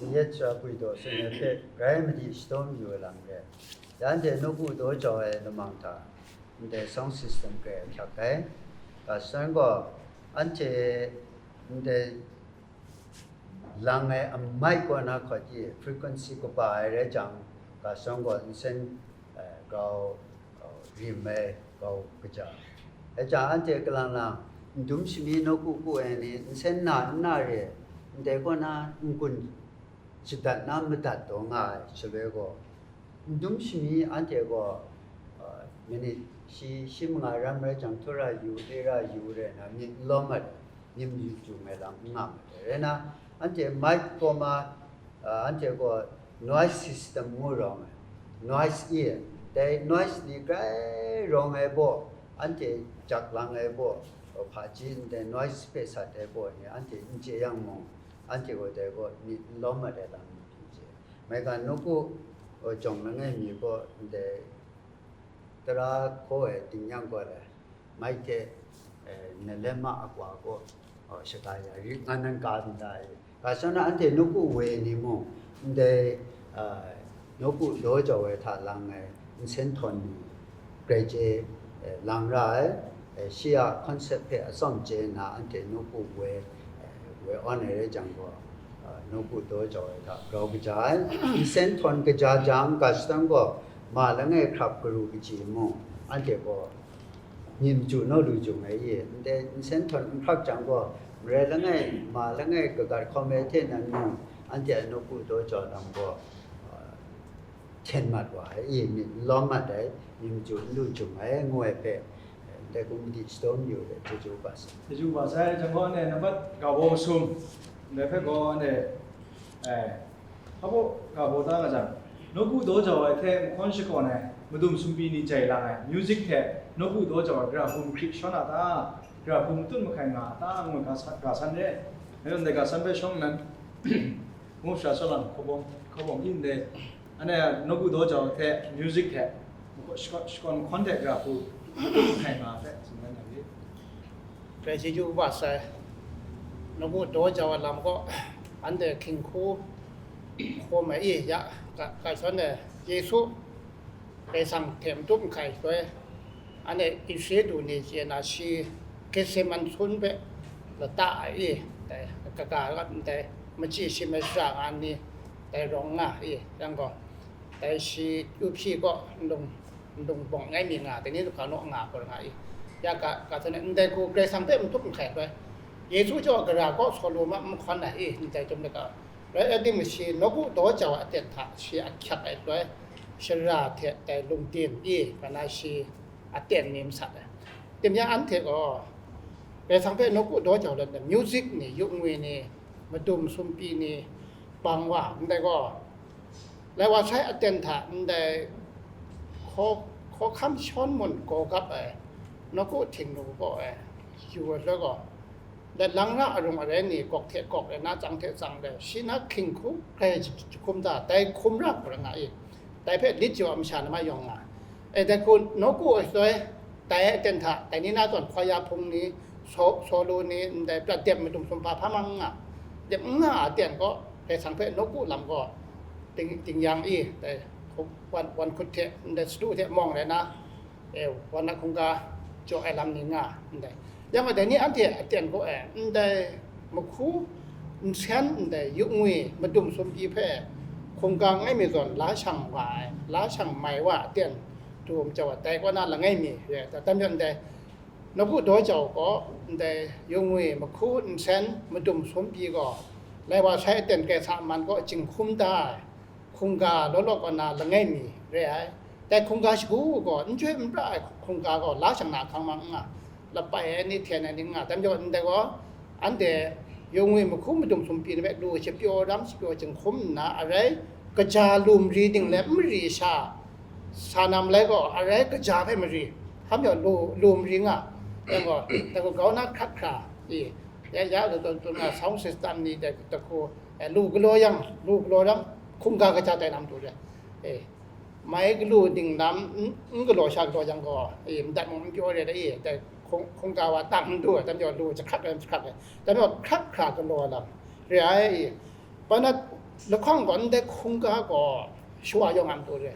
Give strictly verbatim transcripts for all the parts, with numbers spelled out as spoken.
Yet sha pwi daw seng ai hpe grai madi shadawn yu ai lam re. Ya anhte nawku daw jau ai lamang hta ndai sound system grai ahkyak ai. Ga shadawn gaw anhte ndai lang ai amai kaw na hkawt di frequency kaba ai rai jang, ga shadawn gaw nsen, eh, grau, eh, rim ai, grau kaja. Rai jang anhte kalang lang ndum shami nawku ku ai ni nsen na nna re, ndai kaw na n-gun shadat na madat taw nga ai shaloi gaw, ndum shami anhte gaw, uh, minit shi, shi manga ram rai jang, htura yu, lira yu rai na, myit n lawm mat, myit yu ju ai lam n nga mat ai. Rai na, anhte mic kaw ma, uh, anhte gaw noise system ngu rawng ai, noise e, dai noise ni grai rawng ai baw, anhte jak lang ai baw, hpaji ndai noise hpe sat ai baw ni anhte n chye yang mung, anhte gaw dai gaw myit n lawm mat ai lam ni hpyi chye. Maigan nawku, uh, jawng langai mi gaw ndai tara hkaw ai tingnyang gaw lai, mai hte, eh, nalem a akwa gaw, uh, shaga ya rit nga nan ka nta i? Ga shadawn na anhte nawku woi ni mung, ndai, uh, nawku daw jau ai hta lang ai nsen htawn ni grai chye, eh, lang ra ai, eh, shi a concept hpe atsawm chye nna anhte nawku woi, eh, woi awn ai rai jang gaw, uh, nawku daw jau ai hta grau kaja ai. Nsen htawn kaja jang, ga shadawn gaw ma langai hkrap garu kaji mung, anhte gaw myit maju naw lu jung ai i? Ndai nsen htawn n hkrak jang gaw, marai langai, ma langai kagat hkawm ai hte nan mung, anhte a nawku daw jau lam gaw, uh, hten mat wa ai i? Myit n lawm mat ai, myit maju n lu jung ai, ngu ai hpe, ndai hku madi shadawn yu ai, chyeju kaba sai. Chyeju kaba sai, jang gaw, anhte nambat ga baw masum, ndai hpe gaw, anhte, eh, hpa baw ga baw ta nga jang, nawku daw jau ai hte mahkawn shakawn ai, madum sumpi ni jai lang ai, music hte nawku daw jau ai, gara hku mahkrit shawn a ta? Gara hku matut mahkai nga a ta? Ngu ga san, ga san re. Dai gaw ndai ga san hpe shawng nnan, ngu sha shawng lang, hkawbawng, hkawbawng hpyi ndai, anhte nawku daw jau hte music hte shakawn, shakawn mahkawn hte gara hku matut mahkai nga a hpe tsun dan yang i? Grai chyeju kaba sai, nawku daw jau ai lam gaw, anhte hking hku hkawm ai i? Ya, ga, ga shadawn e, Yesu Karai Kasang hte matut mahkai shaloi, anhte Israel du ni chye na, shi Getsemane sun hpe lata ai i? Dai kaga gat ndai machyi shi masha nga ni, dai rawng nga i? Yang gaw, dai shi yu hpyi gaw nlung, nlung bawng ngai mi nga, dai ni hkra naw nga hkra nga i? Ya ga, ga hte ndai hku Karai Kasang hpe matut mahkai shaloi, Yesu chyawm gara gaw Sawlu ma mahkawn ai i? Ndai chyum lata, rai ai timung, shi nawku daw jau ai aten hta shi ahkyak ai shaloi, shara hte dai lungdin i, kana shi aten ni masat ai. Tim yang anhte gaw, Karai Kasang hpe nawku daw jau let ai music ni, yu ngwi ni, madum sumpi ni, bang wa ndai gaw, lai wa sai aten hta ndai hkaw, hkawhkam shawn mun gaw gap ai, nawku htingnu gaw ai, yu ai shaloi gaw, dai lang na arung arai ni gawk hte gawk rai na, tsang hte tsang rai, shi na hking hku grai jahkum da, dai hkum ra hku ra nga i? Dai hpe lit jaw ai masha ni ma yawng nga. E, dai hku nawku ai shaloi, dai aten hta, dai ni na zawn hkawya hpung ni, Saw-, Sawlu ni, ndai prat dep madum sumpa hpa mang n nga, dep n nga a aten gaw, Karai Kasang hpe nawku lam gaw, ting, ting yang i, dai, wan, wan hkut hte, ndai sadu hte mawng rai na, e, wan na hkungga jaw ai lam ni nga ndai. Yang gaw, dai ni anhte aten gaw e, ndai mahku nsen, ndai yu ngwi madum sumpi hpe hkungga langai mi zawn la shang wa ai, la shang mai wa aten du majaw ai, dai kaw na langai mi re ai, dai majaw ndai nawku daw jau gaw, ndai yu ngwi mahku nsen madum sumpi gaw, lai wa sai aten Karai Kasang a man gaw jinghkum da ai, hkungga law law kaw na langai mi re ai. Dai hkungga shagu gaw, n chyoi n pra ai hkungga gaw, la shang na hkang mang n nga, lapai ai ni, hten ai ni n nga, dai majaw ndai gaw, anhte yu ngwi mahku madum sumpi ni hpe lu shapyaw ram, shapyaw jinghkum nna, arai kaja lu mari ding let, n mari sha, sa na malai gaw, arai kaja hpe mari, hpa majaw lu, lu mari nga, dai gaw, dai gaw grau na hkrat hkra i, ya, ya, taw, taw, taw nga sound system ni dai, dai hku, eh, lu galaw yang, lu galaw ram, hkungga kaja tai na matu re. Eh, mai galu ding lam n, n galaw sha galaw yang gaw, eh, madat mung n pyaw re ai, eh, dai hkung, hkungga wa tang n du ai, dai majaw lu jahkrak ai, jahkrak ai, dai majaw hkrak hkra galaw ai lam re ai, eh. Hpa na, Lahkawng gaw ndai hkungga gaw shawa yawng a matu re.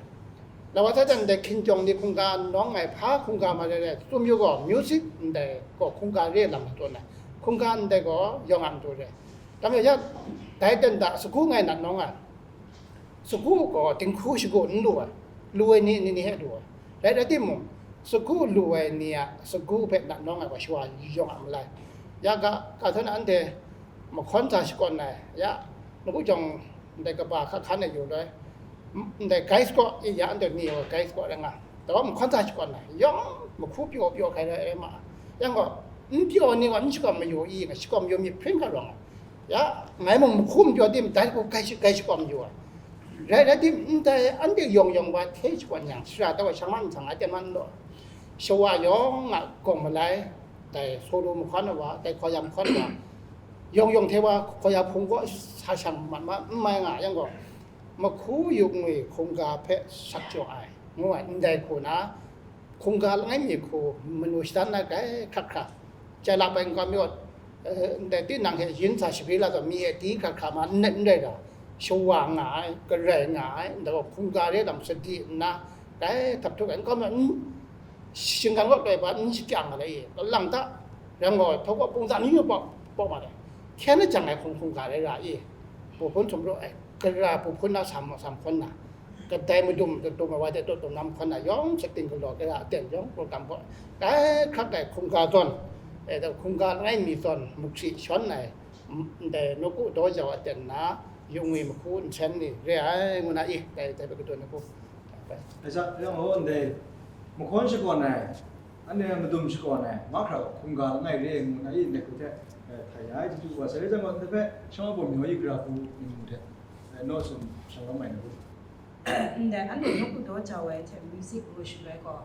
Lawa hta jan ndai hkinjawng ni hkungga nawng ai hpa hkungga ma re re, tsun yu gaw music ndai gaw hkungga re lam matu na, hkungga ndai gaw yawng a matu re. Dam ya, dai ten da sagu ngai nat nawng ai. Sagu gaw dinghku shagu n lu ai, lu ai ni ni ni he lu ai. Rai rai timung, sagu lu ai ni a sagu hpe nat nawng ai gaw shawa yawng a malai. Ya ga, ga hta na anhte mahkawn sa shakawn ai, ya, magu jawng ndai kaba hka hkan ai yu loi, ndai guys kaw, ya, anhte ni gaw guys kaw rai nga, taw mahkawn sa shakawn ai, yawng mahku pyaw pyaw hkai rai ai ma, yang gaw, n pyaw ni gaw n shakawn mayu i, nga shakawn mayu myit hpring hkra rawng ai. Ya, ngai mung mahku n pyaw tim, dai hku gai shi-, gai shakawn mayu ai. Rai rai tim, ndai anhte yawng yawng wa hte shakawn yang, shara taw wa shang man nsang ai ten man law, shawa yawng a gawng malai, dai solo mahkawn ai wa, dai hkawya mahkawn ai wa, yawng yawng hte wa hkawya hpung kaw sa shang mat ma, n mai nga yang gaw, mahku yu ngwi hkungga hpe shak jaw ai, ngu ai, ndai hku na, hkungga langai mi hku manu shadan na grai hkrak hkra, jai lap ai n-gawm yawt, eh, ndai tinang hte yin sa shabri la taw, mi e di hkrak hkra ma n rai, n rai ra, shawa nga ai, garai nga ai, ndai gaw hkungga re lam sadi nna, grai htap htuk ai n-gawm yawt, n, shinggan kaw tai ba n shakyang nga ai, kalang ta, ram gaw, htaw kaw pungza ni mi pawk, pawk ma ai, hkyen na jang ai hkung hkungga rai ra i, pu hpun sumru ai, gara pu hpun na sam, sam hkawn na, kadai madum, dum ai wa de, dum nam hkawn na yawng, shating galaw, gara aten yawng, program gaw, dai hkrak dai hkungga zawn, eh, dai hkungga langai mi zawn, muhkri shawn ai, m-, ndai nawku daw jau aten na, yung ngwi mahku nsen ni re ai, ngu na i, dai, dai hpe kadun ai hku. Ai sa, yang gaw ndai mahkawn shakawn ai, anhte madum shakawn ai, mahkra gaw hkungga langai re ai, ngu na i, ndai hku hte, eh, htai ya ai, chyeju wa sai, rai jang gaw, ndai hpe, shawng a bawm yaw i, gara hku ning mu hte, eh, naw sum shang lawm ai na hku. Ndai anhte nawku daw jau ai hte music ngu shaloi gaw,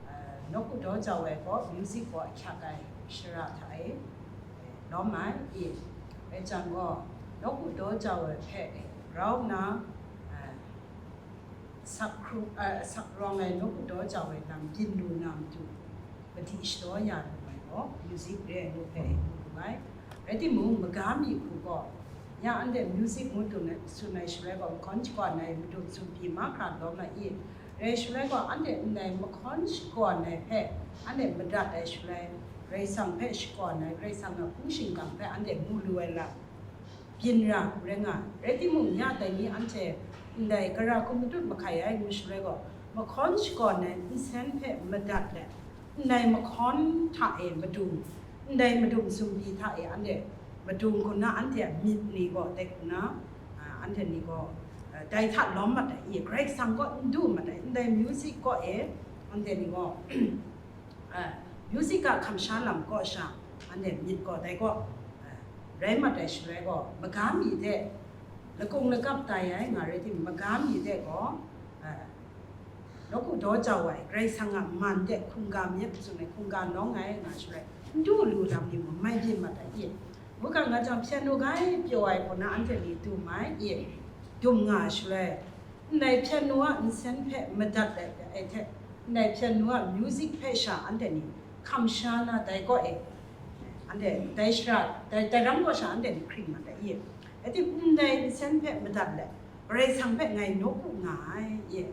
eh, nawku daw jau ai gaw music gaw ahkyak ai shara hta e, eh, lawm ai i. Rai jang gaw, nawku daw jau ai hpe grau nna, eh, sak hkru-, eh, sak rawng ai nawku daw jau ai lam byin lu na matu, madi shadaw ya lu ai gaw, music re ai nu hpe e lu lu ai. Rai timung, maga mi hku gaw, ya anhte music ngu tsun ai, tsun ai shaloi gaw, mahkawn shakawn ai madum sumpi mahkra lawm ai i? Rai shaloi gaw, anhte ndai mahkawn shakawn ai hpe anhte madat ai shaloi, Karai Kasang hpe shakawn ai, Karai Kasang a hpung shingkang hpe anhte mu lu ai lam, byin ra rai nga. Rai timung, ya dai ni anhte ndai gara hku matut mahkai ai ngu shaloi gaw, mahkawn shakawn ai nsen hpe madat let, ndai mahkawn hta e madung, ndai madung sumpi hta e anhte madung hku nna, anhte a myit ni gaw dai hku nna, a, anhte ni gaw, a, dai hta lawm mat ai i, Karai Kasang kaw n du mat ai, ndai music kaw e anhte ni gaw, a, music a hkamsha lam kaw sha, anhte myit gaw dai gaw, a, rai mat ai shaloi gaw, maga mi hte lakung lakap tai ai nga rai timung, maga mi hte gaw, a, nawku daw jau ai, Karai Kasang a man de hkungga myit tsun ai, hkungga nawng ai nga shaloi, n du lu lam ni mung mai byin mat ai i? Mungga nga jang, piano gai pyaw ai hku na anhte ni dum ai i? Dum nga ai shaloi, ndai piano a nsen hpe madat ai, ai hte, ndai piano a music hpe sha anhte ni hkamsha na dai kaw e, anhte dai shara, dai, dai ram kaw sha anhte ni hkring mat ai i? Rai timung, ndai nsen hpe madat let, Karai Kasang hpe ngai nawku nga ai, ye.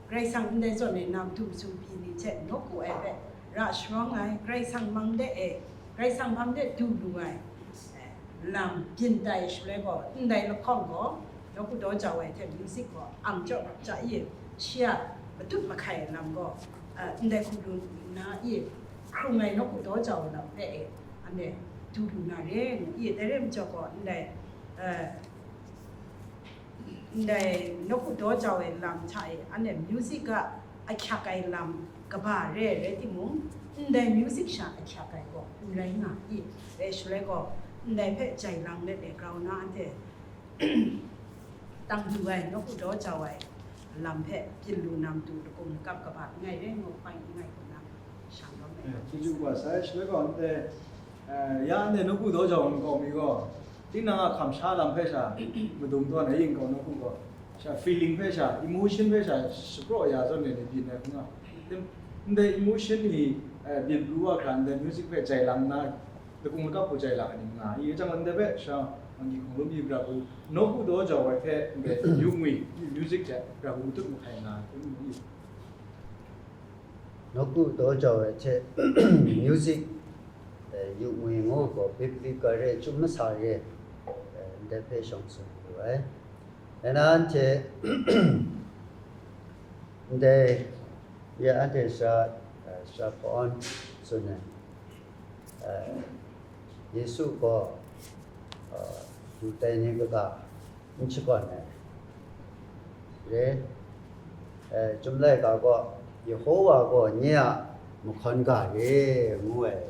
Karai Kasang ndai zawn e na madu masum pyi ni hte nawku ai hpe ra sharawng ai, Karai Kasang mang de e, Karai Kasang hpang de du lu ai, eh, lam byin tai shaloi gaw, ndai lahkawng gaw, nawku daw jau ai hte music gaw ang jaw rap ja i, shi a matut mahkai ai lam gaw, eh, ndai hku lu nna i, hkrung ai nawku daw jau ai lam hpe e, anhte du lu na re ngu i, dai rai majaw gaw, ndai, eh, ndai nawku daw jau ai lam hta e, anhte music a ahkyak ai lam kaba re ai rai timung, ndai music sha ahkyak ai gaw n rai nga i? Rai shaloi gaw, ndai hpe jai lang let ai grau na anhte tang du ai, nawku daw jau ai lam hpe byin lu na matu, lakum lakap kaba n rai re ngu hpai n rai hku na, shang lawm ai. Eh, chyeju wa sai, shaloi gaw ndai, eh, ya ndai nawku daw jau ai nkau mi gaw, tinang a hkamsha lam hpe sha madung tawn ai nkau nawku gaw, sha feeling hpe sha, emotion hpe sha shapraw ya zawn e ni byin ai hku nga. Ndai emotion ni, eh, byin pru wa hkra, ndai music hpe jai lang nna, lakum lakap hku jai lang ai ni nga i, rai jang ndai hpe sha, Anki hkawng lum yu pra bu, nawku daw jau ai hte ndai yu ngwi, music hte pra bu matut mahkai nga, hkawng lum yu. Nawku daw jau ai hte music, eh, yu ngwi ngu gaw biblical re, chyum masa re, eh, ndai hpe shawng tsun yu ai. Ngai na anhte ndai ya anhte sara, eh, sara hpawn tsun ai. Eh, Yesu gaw, eh, Yuda ni kaga n shakawn ai. Re, eh, Chyum laika gaw, Yehowa gaw nye a mahkawn ga re, ngu ai.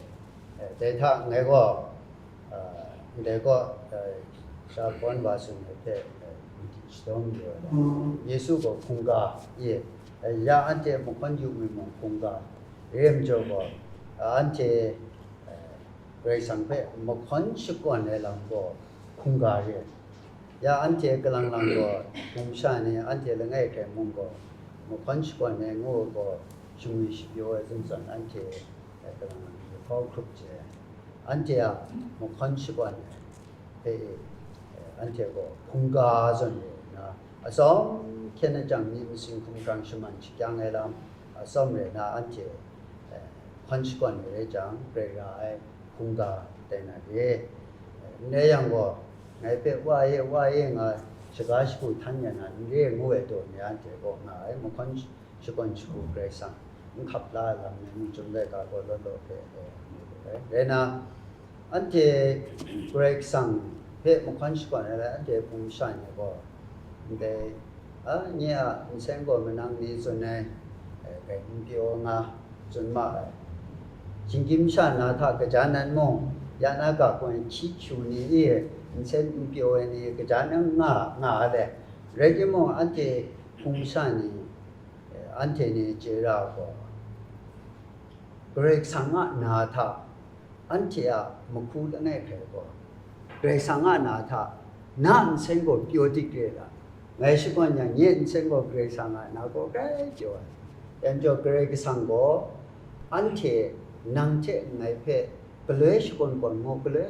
Eh, dai hta ngai gaw, eh, ndai gaw, eh, sara hpawn wa tsun ai hpe, eh, n di shadawn yu ai. Yesu gaw hkungga, e, eh, ya anhte mahkawn yu mi mung hkungga, re ai majaw gaw, eh, anhte, eh, Karai Kasang hpe mahkawn shakawn ai lam gaw hkungga re ai. Ya anhte kalang lang gaw, bum sha ni anhte langai hkrai mung gaw, mahkawn shakawn ai ngu gaw, shingwi shapyaw ai zawn zawn anhte, eh, kalang lang ni hkau hkrup chye ai. Anhte a mahkawn shakawn ai hpe, eh, anhte gaw hkungga zawn re nna, atsawm hkyen a jang myit masin hkumhkrang shaman shakyang ai lam, atsawm rai nna anhte, eh, hkawn shakawn ai rai jang, grai ra ai hkungga tai na re. Eh, n rai yang gaw, ngai hpe wa e, wa e nga shaga shagu htan ya na n re ngu ai daw ni anhte kaw nga ai, mahkawn shakawn shagu Karai Kasang n hkap la ai lam ni, Chyum laika gaw law law hpe, eh, mu lu ai. Rai nna, anhte Karai Kasang hpe mahkawn shakawn ai, anhte bum sha ni gaw, ndai, a, nye a nsen gaw manang ni tsun ai, eh, gai n pyaw nga tsun ma ai. Shinggyim sha na hta kaja nan mung, ya na ga kun hkyi hkyu ni e nsen n pyaw ai ni kaja nan nga, nga ai. Rai timung, anhte hpung sha ni, eh, anhte ni chye ra gaw, Karai Kasang a na hta anhte a mahku langai hkrai gaw, Karai Kasang a na hta na nsen gaw pyaw dik re la, ngai shakawn yang nye nsen gaw Karai Kasang a na gaw grai pyaw ai. Dai majaw Karai Kasang gaw anhte nang hte ngai hpe galoi shakawn kawn mu, galoi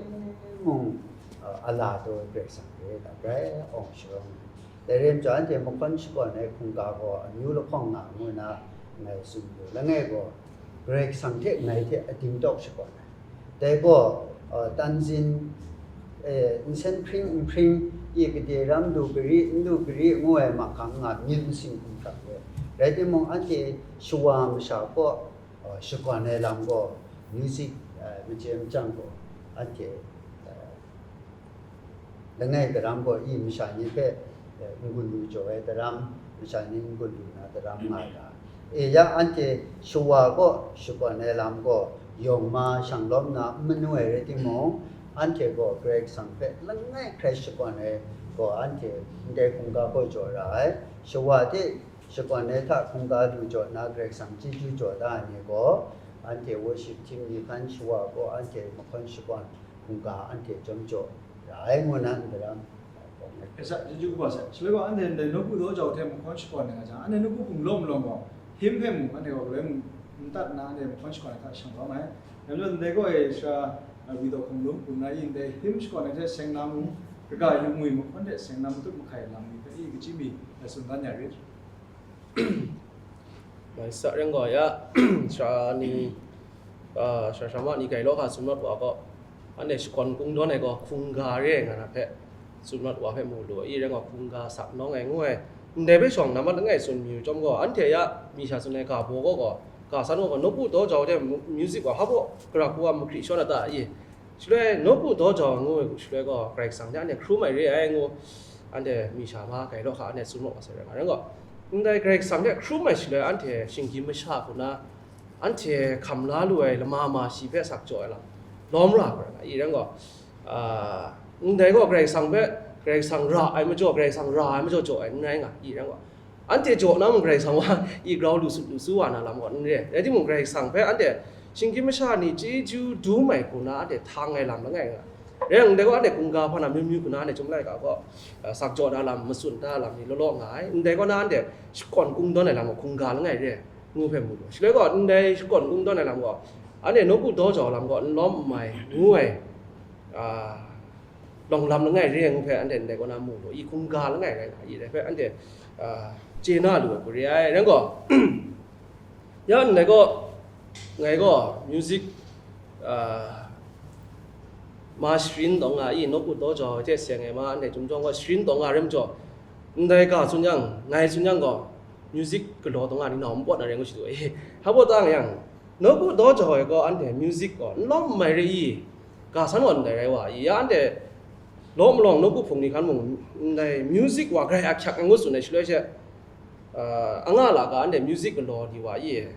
mung, uh, a la taw ai Karai Kasang re la, grai awng sharawng ai. Dai rai majaw, anhte mahkawn shakawn ai hkungga gaw amyu lahkawng nga ngu na ngai tsun yu, langai gaw Karai Kasang hte ngai hte ading tawk shakawn ai. Dai gaw, uh, tanzin, eh, nsen hpring n hpring, i gade ram lu gari, n lu gari ngu ai mahkang nga myit masin hkum hkrang re. Rai timung, anhte shawa masha kaw, uh, shakawn ai lam gaw, music, uh, machye machyang gaw, anhte, uh, langai daram gaw i masha ni hpe, eh, n-gun lu jaw ai daram, masha ni n-gun lu na daram nga ai ga. E ya anhte shawa kaw shakawn ai lam gaw yawng ma shang lawm na n manu ai rai timung, anhte gaw Karai Kasang hpe langai hkrai shakawn ai gaw anhte ndai hkungga gaw jaw ra ai. Shawa hte shakawn ai hta hkungga lu jaw nna Karai Kasang chyeju jaw da ai ni gaw, anhte worship team ni hkan shawa gaw anhte mahkawn shakawn hkungga anhte chyawm jaw ra ai ngu na n daram. Esa, chyeju kaba sai. Shaloi gaw anhte ndai nawku daw jau hte mahkawn shakawn ai nga jang, anhte nawku hpung lawm lawm gaw, him hpe mung anhte gaw galoi mung n tat nna, anhte mahkawn shakawn ai hta shang lawm ai. Dai majaw, ndai gaw e sara, a, Wi Daw Hkawng Lum hpung na i ndai him shakawn ai hte seng na mung, kaga yu ngwi mahkawn hte seng na matut mahkai lam ni hpe i kachyi mi, a, tsun dan ya rit. Mai sa ring gaw ya, sara ni, a, sara sara ma ni grai law hka tsun mat wa gaw, anhte shakawn kungdawn ai gaw hkungga re ai nga na hpe, tsun mat wa hpe mu lu ai, i rai gaw hkungga sak nawng ai ngu ai. Ndai hpe shawng nambat langai tsun mayu chyawm gaw, anhte ya mi sha tsun ai ga baw gaw gaw, ga san gaw gaw, nawku daw jau de mu-, music gaw hpa baw, gara hku wa mahkri shawn a ta i? Shaloi nawku daw jau ngu ai shaloi gaw, Karai Kasang hte anhte hkrum ai re ai ngu, anhte mi sha ma grai law hka anhte tsun mat wa sai rai nga rai gaw, ndai Karai Kasang hte hkrum ai shaloi anhte shinggyim masha hku na, anhte hkam la lu ai lama ma shi hpe sak jaw ai lam, lawm ra ai rai nga i rai gaw, a, ndai gaw Karai Kasang hpe, Karai Kasang ra ai majaw, Karai Kasang ra ai majaw jaw ai n rai nga i rai gaw, anhte jaw na mung Karai Kasang wa i grau lu sut lu su wa na lam gaw n re. Rai timung, Karai Kasang hpe anhte shinggyim masha ni chyeju dum ai hku na anhte htang ai lam langai nga. Rai yang, ndai gaw anhte hkungga hpa na myu myu hku na anhte Chyum laika gaw, a, sak jaw da lam, matsun da lam ni law law nga ai. Ndai gaw na anhte shakawn kungdawn ai lam gaw hkungga langai re, ngu hpe mu lu. Shaloi gaw, ndai shakawn kungdawn ai lam gaw, anhte nawku daw jau lam gaw n lawm n mai, ngu ai, a, lawng lam langai re ngu hpe anhte ndai kaw na mu lu i, hkungga langai rai nga i, dai hpe anhte, a, chye na lu ai hku re ai. Rai gaw, ya ndai gaw, ngai gaw music, a, ma sharin taw nga i, nawku daw jau ai hte seng ai ma anhte chyum jawng gaw sharin taw nga rai majaw, ndai ga tsun yang, ngai tsun yang gaw, music galaw taw nga ni nau npawt na rai ngu shadu ai. Hpa baw tang yang, nawku daw jau ai gaw anhte music gaw n lawm n mai re i, ga san gaw ndai rai wa i, ya anhte law malawng nawku hpung ni hkan mung ndai music wa grai ahkyak ai ngu tsun ai shaloi she, a, anga la ga anhte music galaw di wa i,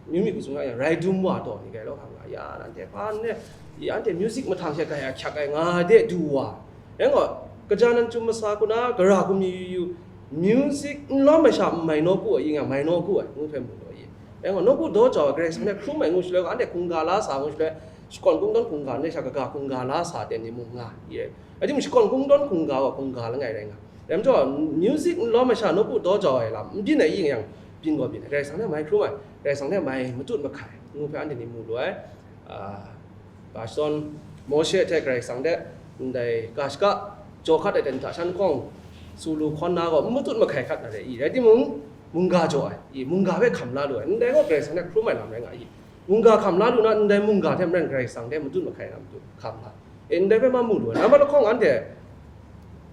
mi mi ku tsun nga yang rai dum wa taw ni grai law hkam nga, ya nanhte hpa n re i, anhte music mahtang she grai ahkyak ai nga de du wa. Yang gaw, kaja nan chyum masa hku na, gara hku mi yu yu, music n lawm ai sha n mai nawku ai, i nga mai nawku ai, ngu hpe mu law i. Yang gaw, nawku daw jau ai, Karai Kasang hte hkrum ai ngu shaloi gaw, anhte hkungga la sa ngu shaloi, shakawn kungdawn hkungga, ndai sha kaga hkungga la sa ten ni mung nga i. Rai timung, shakawn kungdawn hkungga gaw hkungga langai rai nga. Rai majaw, music n lawm ai sha nawku daw jau ai lam n byin ai i nga yang, byin gaw byin ai, Karai Kasang hte mai hkrum ai, Karai Kasang hte mai matut mahkai, ngu hpe anhte ni mu lu ai. A, ga shadawn Mawshe hte Karai Kasang hte ndai ga shaka jaw hkat ai ten hta shan hkawng su lu hkawn na gaw, n matut mahkai hkat na re i, rai timung, mungga jaw ai i, mungga hpe hkam la lu ai, ndai gaw Karai Kasang hte hkrum ai lam rai nga i, mungga hkam la lu na, ndai mungga hte maren Karai Kasang hte matut mahkai na matu hkam la, e, ndai hpe ma mu lu ai. Nambat lahkawng anhte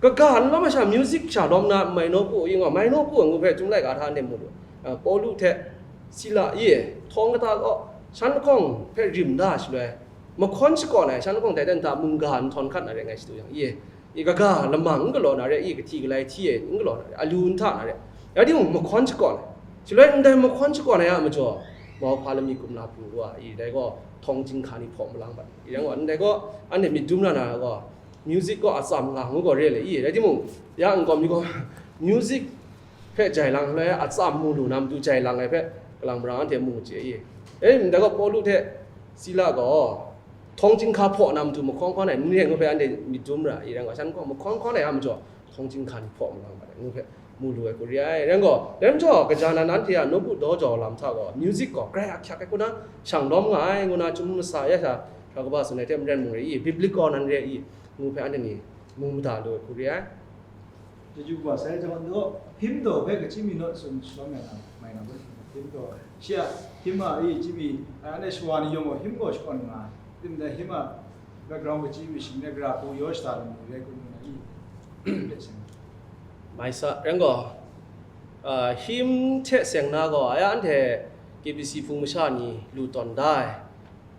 kaga n lawm ai sha, music sha lawm na, mai nawku i nga, mai nawku ai ngu hpe Chyum laika hta anhte mu lu ai. A, Pawlu hte Sila i, htawng kata gaw shan lahkawng hpe rim da shaloi, mahkawn shakawn ai shan lahkawng dai dan hta mungga nhtawm hkat na re ngai shadu yang i, i kaga lamang n galaw na re i, kahti galai hti e n galaw na re, alu n hta na re. Rai timung, mahkawn shakawn ai. Shaloi ndai mahkawn shakawn ai a majaw, mauhpa lamik kumla pru wa i, dai gaw htawng chyinghka ni hpaw malang mat i, rai gaw, ndai gaw anhte myit dum ra na gaw, music gaw atsam nga ngu gaw re le i, rai timung, ya nggawm ni gaw music hpe jai lang ai, atsam mu lu na matu jai lang ai hpe, kalang marang anhte mu chye i. E, ndai gaw Pawlu hte Sila gaw htawng chyinghka hpaw na matu mahkawn hkawn ai n re ngu hpe anhte myit dum ra i, rai gaw, shan gaw mahkawn hkawn ai a majaw, htawng chyinghka ni hpaw malang mat ai ngu hpe mu lu ai hku re ai. Rai gaw, rai majaw, kaja nan anhte a nawku daw jau lam hta gaw, music gaw grai ahkyak ai hku na, shang lawm nga ai ngu na, Chyum masa ya sha, hkra kaba tsun ai hte maren mung re i, biblical nan re i, ngu hpe anhte ni mu mada lu ai hku re ai. Chyeju kaba sai jang gaw, hymn daw hpe kachyi mi naw tsun shalawm ai lam mai na gaw, hymn daw, shi a, hymn a i chyim mi, anhte shawa ni yawng gaw hymn gaw shakawn nga ai, tim dai hymn a background kachyi mi shing de, gara hku yaw shada lu mu re, kun mu na i, hpe seng. Mai sa, rai gaw, a, hymn hte seng na gaw, ai anhte K B C Hpung masha ni lu tawn da ai,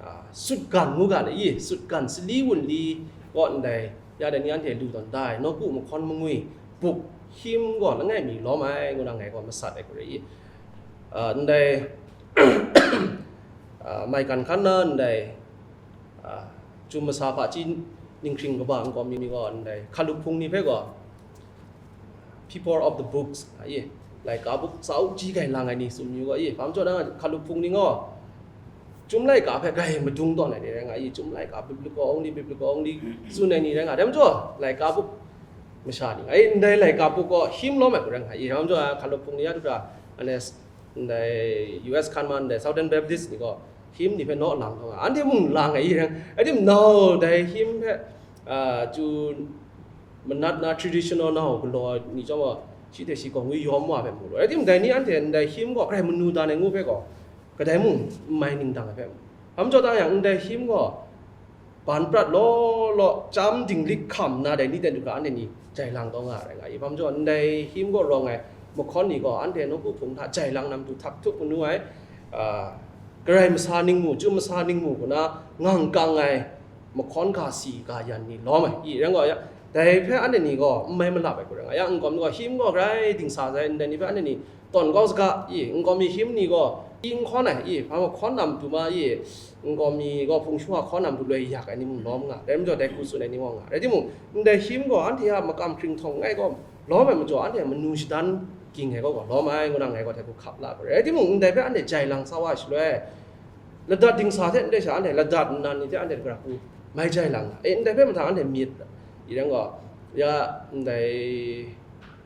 a, sutgan ngu ga le i, sutgan sali wunli kaw ndai, ya dai ni anhte lu tawn da ai, nawku mahkawn mangwi, buk, hymn gaw langai mi lawm ai, ngu na ngai gaw masat ai hku re i, a, ndai, a, maigan hkan na ndai, a, Chyum masa hpaji ninghkring kaba nggawm mi gaw ndai, Hkalup Hpung ni hpe gaw, People of the Books, a, i, laika buk sa u ji grai lang ai ni tsun yu gaw, i, hpa majaw na, Hkalup Hpung ni gaw, Chyum laika hpe grai madung tawn ai ni rai nga, i, Chyum laika biblical only, biblical only tsun ai ni rai nga, dai majaw, laika buk masha ni nga, i, ndai laika buk gaw hymn lawm ai hku rai nga, i, hpa majaw, Hkalup Hpung ni ya du hkra, anhte ndai U S hkan ma ndai Southern Baptist ni gaw, hymn ni hpe naw lang taw nga, anhte mung lang ai i rai, rai timung, nau dai hymn hpe, a, chyu manat na traditional nau galaw ni chyawm gaw, shi hte shi gaw ngwi yawm wa hpe mu lu. Rai timung, dai ni anhte ndai hymn gaw grai manu dan ai ngu hpe gaw, kadai mung n mai ning dang ai hpe, hpa majaw tang yang, ndai hymn gaw ban prat law law, chyam dinglik hkam nna dai ni ten du hkra anhte ni jai lang taw nga ai rai nga i, hpa majaw ndai hymn gaw rawng ai mahkawn ni gaw anhte nawku hpung hta jai lang na matu htak htuk manu ai, a, karai masa ningmu, Chyum masa ningmu hku na ngang kang ai mahkawn ga si ga yan ni lawm ai i, rai gaw ya, dai hpe anhte ni gaw n mai malap ai hku rai nga, ya nggawm ni gaw hymn gaw grai dingsa sai, ndai ni hpe anhte ni tawn kau saga, i, nggawm mi hymn ni gaw, i n hkawn ai, i, hpa mahkawn na matu ma, i, nggawm mi gaw hpung shawa hkawn na matu loi yak ai ni mung lawm nga, rai majaw dai hku tsun ai ni mung nga, rai timung, ndai hymn gaw anhte a makam hkring htawng langai gaw lawm ai majaw, anhte a manu shadan ging ai gaw gaw lawm ai, ngu na ngai gaw dai hku hkap la ai hku rai. Rai timung, ndai hpe anhte jai lang sa wa ai shaloi, ladat dingsa hte ndai sha anhte ladat nnan ni hte anhte gara hku mai jai lang nga, e, ndai hpe mahtang anhte myit i, rai gaw, ya, ndai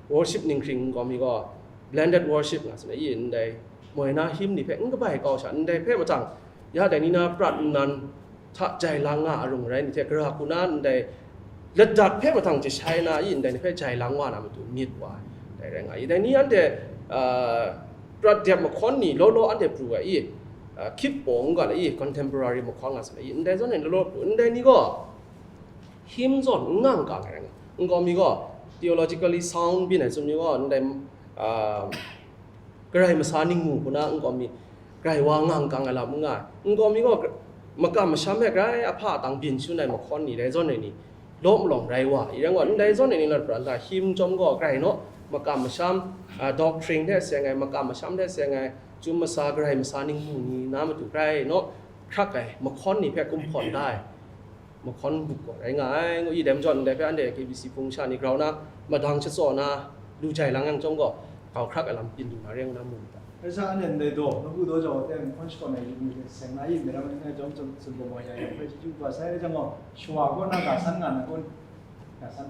worship ninghkring gaw mi gaw blended worship nga tsun ai, i, ndai moi na hymn ni hpe n kabai kau sha, ndai hpe mahtang ya dai ni na prat nnan hta jai lang nga arung rai ni hte gara hku na ndai ladat hpe mahtang jashai na i, ndai ni hpe jai lang wa na matu myit wa ai, dai rai nga i. Dai ni anhte, ah, prat dep mahkawn ni law law anhte pru ai i, ah, hkip pawng nga la i, contemporary mahkawn nga sa na i, ndai zawn e law law pru, ndai ni gaw hymn zawn n nga n kang ai rai nga. Nkau mi gaw theologically sound byin ai tsun mi gaw, ndai, ah, Karai masa ningmu hku na nkau mi grai wa nga n kang ai lam n nga ai. Nkau mi gaw makam masham hpe grai ahpa atang byin shangun ai mahkawn ni, dai zawn ai ni, law malawng rai wa i rai ngut, ndai zawn ai ni lat pran hta hymn chyawm gaw grai naw makam masham, ah, doctrine hte seng ai, makam masham hte seng ai, chyum masa, Karai masa ningmu ni na matu grai naw hkrak ai mahkawn ni hpe kumhpawn da ai mahkawn buk gaw rai nga ai, ngu i. Dai majaw, ndai hpe anhte K B C hpung sha ni grau na, madang shatsaw na, lu jai lang yang chyawm gaw, grau hkrak ai lam byin lu na re ngu na mu myit ta? Rai sa, anhte ndai daw, nawku daw jau hte mahkawn shakawn ai yu myit hte seng na i, ndai lam rai ngai chyawm tsun, tsun bawm wa ya yang hpe chyeju kaba sai rai jang gaw, shawa kaw na ga san nga na kun? Ga san.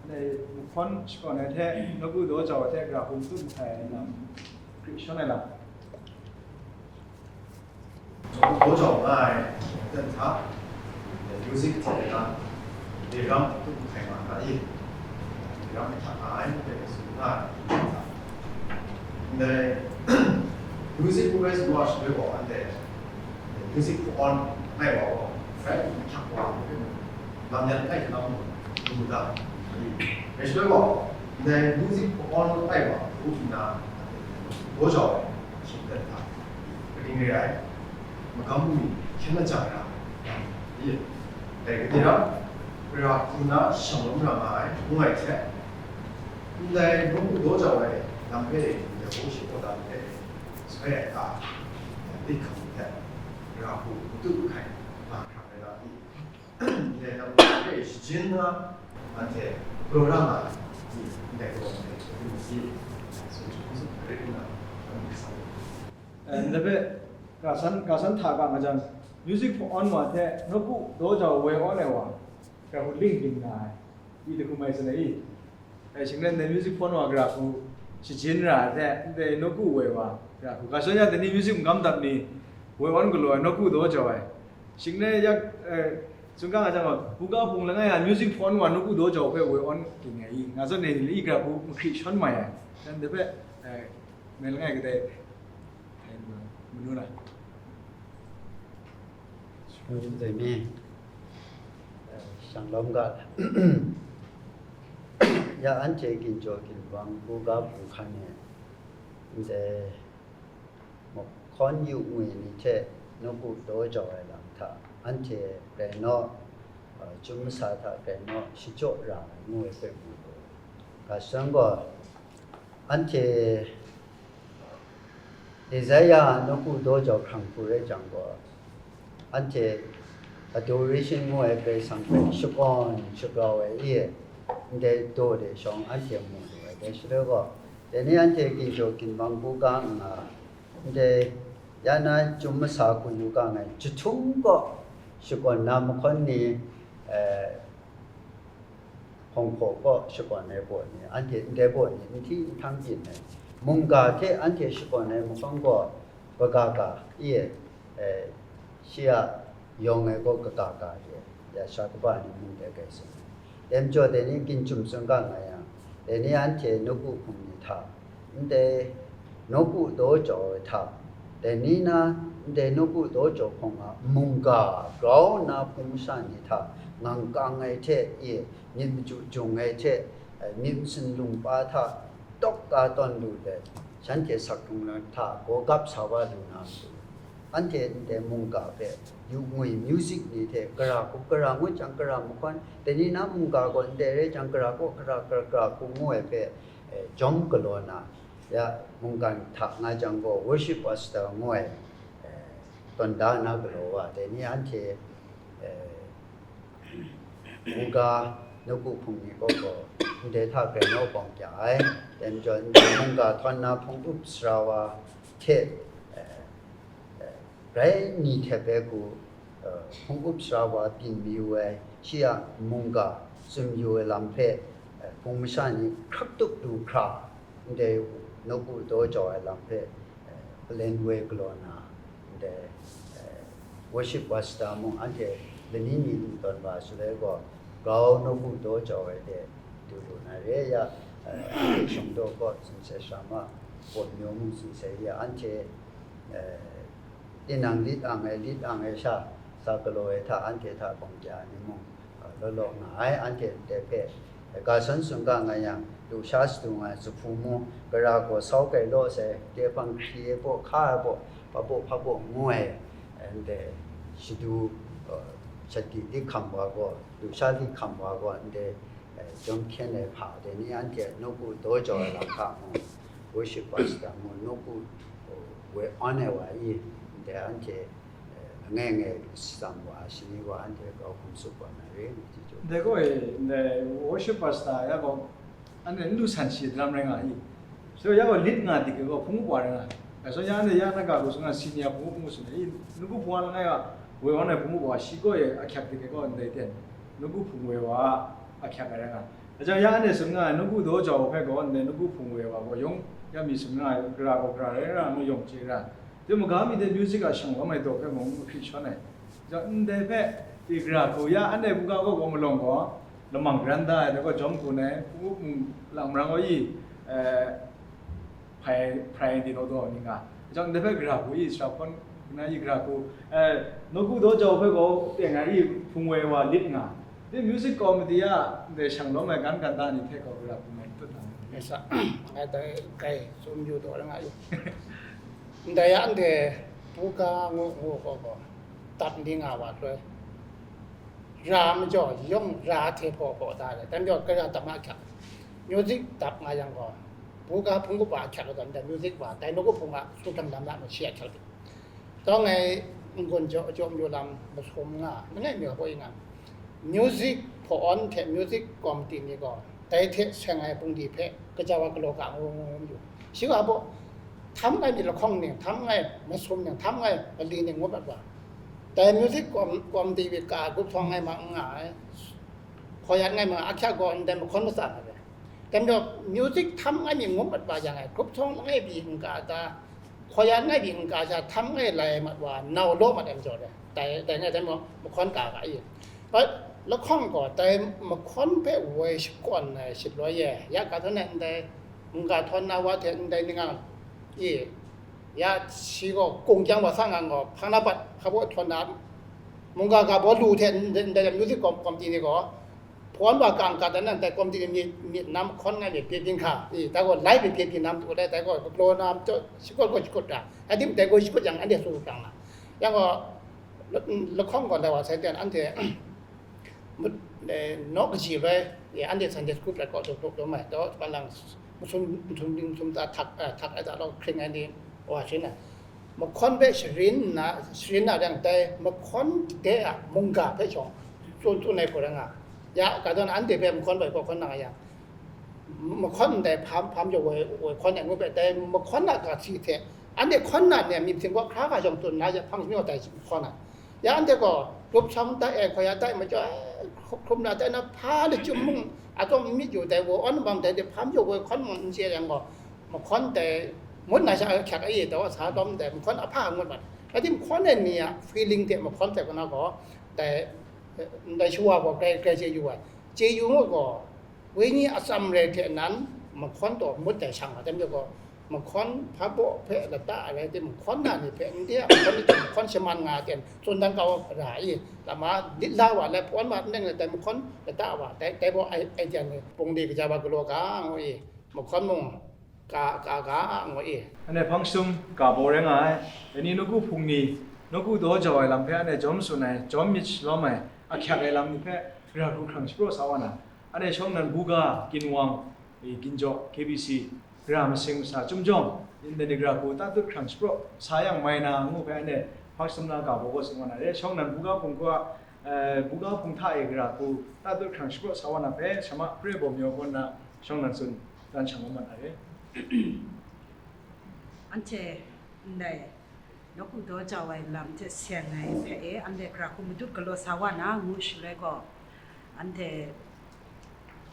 Ndai mahkawn shakawn ai hte, nawku daw jau hte gara hkum tut hkai ai lam, hkri shawn ai lam. Daw jau nga ai, dan hta, music hte na, liram tup hkai nga ga i, liram htak nga ai, de su nga ai, ndai, music progress wa shaloi gaw, anhte, music put on ngai wa gaw, rai htak wa, lam yan kai lam mu da, rai shaloi gaw, ndai music put on ngai wa, u na, daw jau ai, shing dan hta, kaning re ai, magam bungli hkyen lajang ra ai, dai gade ram, gara hku na shanglawm ra nga ai, ngu ai hte, ndai nawku daw jau ai lam hpe, ndai hpung shi kaw lam hpe, soi ai hta, dai hkam hte, gara hku matu hkai, nga hkrak ai lam i, ndai lam hpe shajin na, anhte galaw ra nga ai, ndai gaw ndai hpung shi, sun hpung sun hpe rit nna, lam hpe sa ai. Eh, ndai hpe, ga san, ga san hta ga nga jang, music put on wa hte nawku daw jau woi on ai wa, gara hku ling ling nga ai, i jahku mai tsun ai i? Eh, shing rai nna music put on wa gara hku shajin ra ai hte, ndai nawku woi wa, gara hku, ga shadawn ya dai ni music magam dap ni, woi on galaw ai, nawku daw jau ai, shing rai yak, eh, tsun ga nga jang gaw, buga hpung langai a music put on wa nawku daw jau hpe woi on ging ai i? Nga zawn e ni i gara hku mahkri shawn mai ai, dan de hpe, eh, Mel ngai kadai, manu na. Dai mi, eh, shanglawm ga, ya anhte ginjaw ginwang, buga hpung hkan e, ndai mahkawn yu ngwi ni hte nawku daw jau ai lam hta, anhte rai naw, eh, chyum masa hta rai naw, shachyaw ra ai ngu ai hpe mu gaw, ga shadawn gaw, anhte Isaiah nawku daw jau hkrang hku rai jang gaw, anhte adoration ngu ai Karai Kasang hpe shakawn shagrau ai i, ndai daw de shawng anhte mu lu ai. Dai shaloi gaw, dai ni anhte ginjaw ginwang buga nna, ndai ya na chyum masa hku yu ga ai jahtum kaw shakawn na mahkawn ni, eh, hpawng hkaw kaw shakawn ai baw ni, anhte ndai baw ni nhti nhtam byin ai. Mungga hte anhte shakawn ai mahkawng gaw, kaga ga, i, eh, shi a yawng ai gaw kaga ga de, ya sha kaba ni mung de grai tsun ai. Dai majaw dai ni ginjum tsun ga nga yang, dai ni anhte nawku hpung ni hta, ndai nawku daw jau ai hta, dai ni na ndai nawku daw jau hpawng a mungga grau nna hpung masha ni hta ngang kang ai hte i, myit machyu jung ai hte, eh, myit masin lungpa hta tawk ka tawn lu let, shanhte sak hkrung hta gaw gap sa wa lu na matu, anhte ndai mungga hpe yu ngwi music ni hte gara hku, gara ngut jang gara mahkawn, dai ni na mungga gaw ndai rai jang gara kaw gara gara gara hku ngu ai hpe, eh, jawm galaw na, ya mungkan hta nga jang gaw worship pastor ngu ai, eh, tawn da na galaw wa, dai ni anhte, eh, mungga nawku hpung ni kaw gaw ndai hta grai naw bawng kya ai. Dai majaw ndai mungga htawn na hpung up sara wa hte, eh, eh, grai ni hte bai hku, eh, hpung up sara wa byin mayu ai, shi a mungga tsun mayu ai lam hpe, eh, hpung masha ni hkrak tup lu hkra, ndai nawku daw jau ai lam hpe, eh, palen woi galaw na, ndai, eh, worship pastor mung anhte lani mi lu tawn wa shaloi gaw, Grau nawku daw jau ai de du lu na re ya, eh, anhte shawng daw kaw tsun sai, sara ma, pawt myaw mung tsun sai ya, anhte, eh, tinang lit ang ai, lit ang ai sha, sa galaw ai hta, anhte hta bawng kya ni mung, eh, law law nga ai, anhte ndai hpe, eh, ga san tsun ga nga yang, lusha shadung ai, zuhpu mu, gara gaw sau grai law sai, kehpang hkri ai baw, hka ai baw, hpa baw, hpa baw ngu ai, eh, ndai shadu, eh, shadi lit hkam wa gaw, lusha lit hkam wa gaw, ndai eh, jawm hkyen ai hpa, dai ni anhte nawku daw jau ai lam hta mung, worship pastor mung, nawku, oh, woi awn ai wa i, ndai anhte, eh, langai ngai lu tsam wa, shani wa anhte grau hkum tsup wa na re, ngu chyeju. Dai gaw e, ndai worship pastor ya gaw, anhte n lu san shi daram rai nga i. So, ya gaw lit nga dik ai gaw hpung up wa rai nga ai. Gaw so, ya anhte ya na ga gaw so nga senior hpung up ngu tsun ai i, nawku hpung wa langai wa, woi awn ai hpung up wa, shi gaw e ahkyak dik ai gaw ndai ten, nawku hpung woi wa, ahkyak ai rai nga ai. Aja ya anhte tsun nga ai, nawku daw jau hpe gaw ndai nawku hpung woi wa gaw yawng ya mi tsun nga ai, gara gaw gara rai ra ngu yawng chye ra. Dai maga mi de music a shang lawm ai daw hpe mung mahkri shawn ai. Ja, ndai hpe, i gara hku ya anhte buga gaw gaw malawng gaw, lamang ran da ai, dai gaw jawm hku nai, hpung up mung lang marang gaw i, eh, hpai, hpai di law daw ni nga. Jang ndai hpe gara hku i, sara hpawn na i gara hku, eh, nawku daw jau hpe gaw teng ai i hpung woi wa lit nga. Dai music committee a ndai shang lawm ai gan ganda ni hte gaw gara hku ngai tut na. Ngai sa, ngai dai kai tsun yu daw nga i. Ndai a ndai buga ngu ngu gaw gaw, tat ndi nga wa loi. Ra majaw, yawng ra hte hpaw hpaw da ai. Dai majaw, gara dap nga hkyak. Music dap nga yang gaw, buga hpung up wa ahkyak ai gaw, ndai music wa, dai nawku hpung a sutang lam na ma shi ahkyak di. Dawng ai n-gun jaw, jaw mayu lam masum nga, langai mi wa hpaw i nga. Music hpaw awn hte music committee ni gaw, dai hte seng ai pungdi hpe kaja wa galaw ga ngu ngu ngu mayu. Shi wa baw, htam ai myit lahkawng ning, htam ai masum ning, htam ai mali ning ngut mat wa. Dai music com-, committee myit ka grup htawng ngai ma n nga ai, hkaw yan ngai ma nga, ahkyak gaw ndai mahkawn matsan ai. Dai majaw music htam ai myit ngut mat wa yang ai, grup htawng langai pyi n ka ta, hkaw yan langai pyi n ka sha htam ai lai mat wa, nau law mat ai majaw dai, dai, dai ngai dai majaw mahkawn ka ga i. But lahkawng gaw dai mahkawn hpe woi shakawn ai shaloi e, ya ka htawn ai ndai mungga htawn na wa hte ndai ningang e, ya shi gaw kung kyang wa sa nga gaw, hpang na bat hkabaw htawn na, mungga ga baw lu hte ndai, ndai music com-, committee ni gaw, hpawn wa kang gat dan nan dai committee ni myit, myit nam hkawn ngai myit pye byin hka, e, dai gaw lai myit pye byin nam tu le, dai gaw galaw na majaw shakut gaw shakut ra, a dim dai gaw shakut yang anhte tsun u hpang na. Yang gaw, la-, lahkawng gaw dai wa sai ten anhte, mut, eh, nawk kaji bai, eh, anhte Sunday school prat kaw tuk tuk tuk mai, taw, pa lang, masum, masum ding, masum ta, htak, eh, htak ai ta law, hkring ai ni, wa shin ai. Mahkawn hpe sharin nna, sharin na yang dai, mahkawn de a mungga hpe shawng, tsun, tsun ai hku rai nga. Ya, ka tawn anhte hpe mahkawn bai kaw hkawn na nga yang, mahkawn ndai hpam, hpam jaw woi, woi hkawn ai ngu hpe, dai mahkawn a ga si hte, anhte hkawn na ni a myit hpring gaw hkra ga shawng tsun na, ya hpang shamyaw dai mahkawn ai. Ya anhte gaw, grup sawng tai e, hkawya tai majaw, hkrum na tai na, hpa lachyum mung, a taw n myit yu dai, woi awn bang dai, dai hpam jaw woi hkawn mung n chye yang gaw, mahkawn dai, ngut na sha ahkyak aye taw, sa lawm dai, mahkawn ahpa ngut mat. Rai timung, mahkawn ai ni a feeling hte mahkawn hte kaw na gaw, dai, ndai shawa gaw grai, grai chye yu ai. Chye yu ngut gaw, Wenyi atsam rai hte nan, mahkawn taw ngut ai shang ai, dai majaw gaw, mahkawn hpa baw hpe lata ai rai timung, mahkawn na ni hpe, ndai a mahkawn ni hte mahkawn shaman nga ai ten, tsun dan kau ra i, lama lit la wa, lai hpawn wa n ning ai dai mahkawn lata wa, dai, dai baw ai, ai jan ni, pungdi kaja wa galaw ga, ngu i, mahkawn mung, ka, ka, ka, ngu i. Anhte hpang sum ga baw rai nga ai, dai ni nawku hpung ni, nawku daw jau ai lam hpe anhte jawm tsun ai, jawm myit shalawm ai, ahkyak ai lam ni hpe, gara hku hkrang shapraw sa wa na, anhte shawng nnan buga, ginwang, e, ginjaw, K B C, gara masing masa, chyum jawng, ndai ni gara hku tatut hkrang shapraw sa yang mai na ngu hpe, anhte hpang sum na ga baw gaw tsun wa na re, shawng nnan buga hpung hku a, eh, buga hpung hta e gara hku tatut hkrang shapraw sa wa na hpe, sara ma hpre baw myaw kaw nna, shawng nnan tsun dan shang wa mat na re. Anhte ndai nawku daw jau ai lam hte seng ai hpe e, anhte gara hku matut galaw sa wa na ngu shaloi gaw, anhte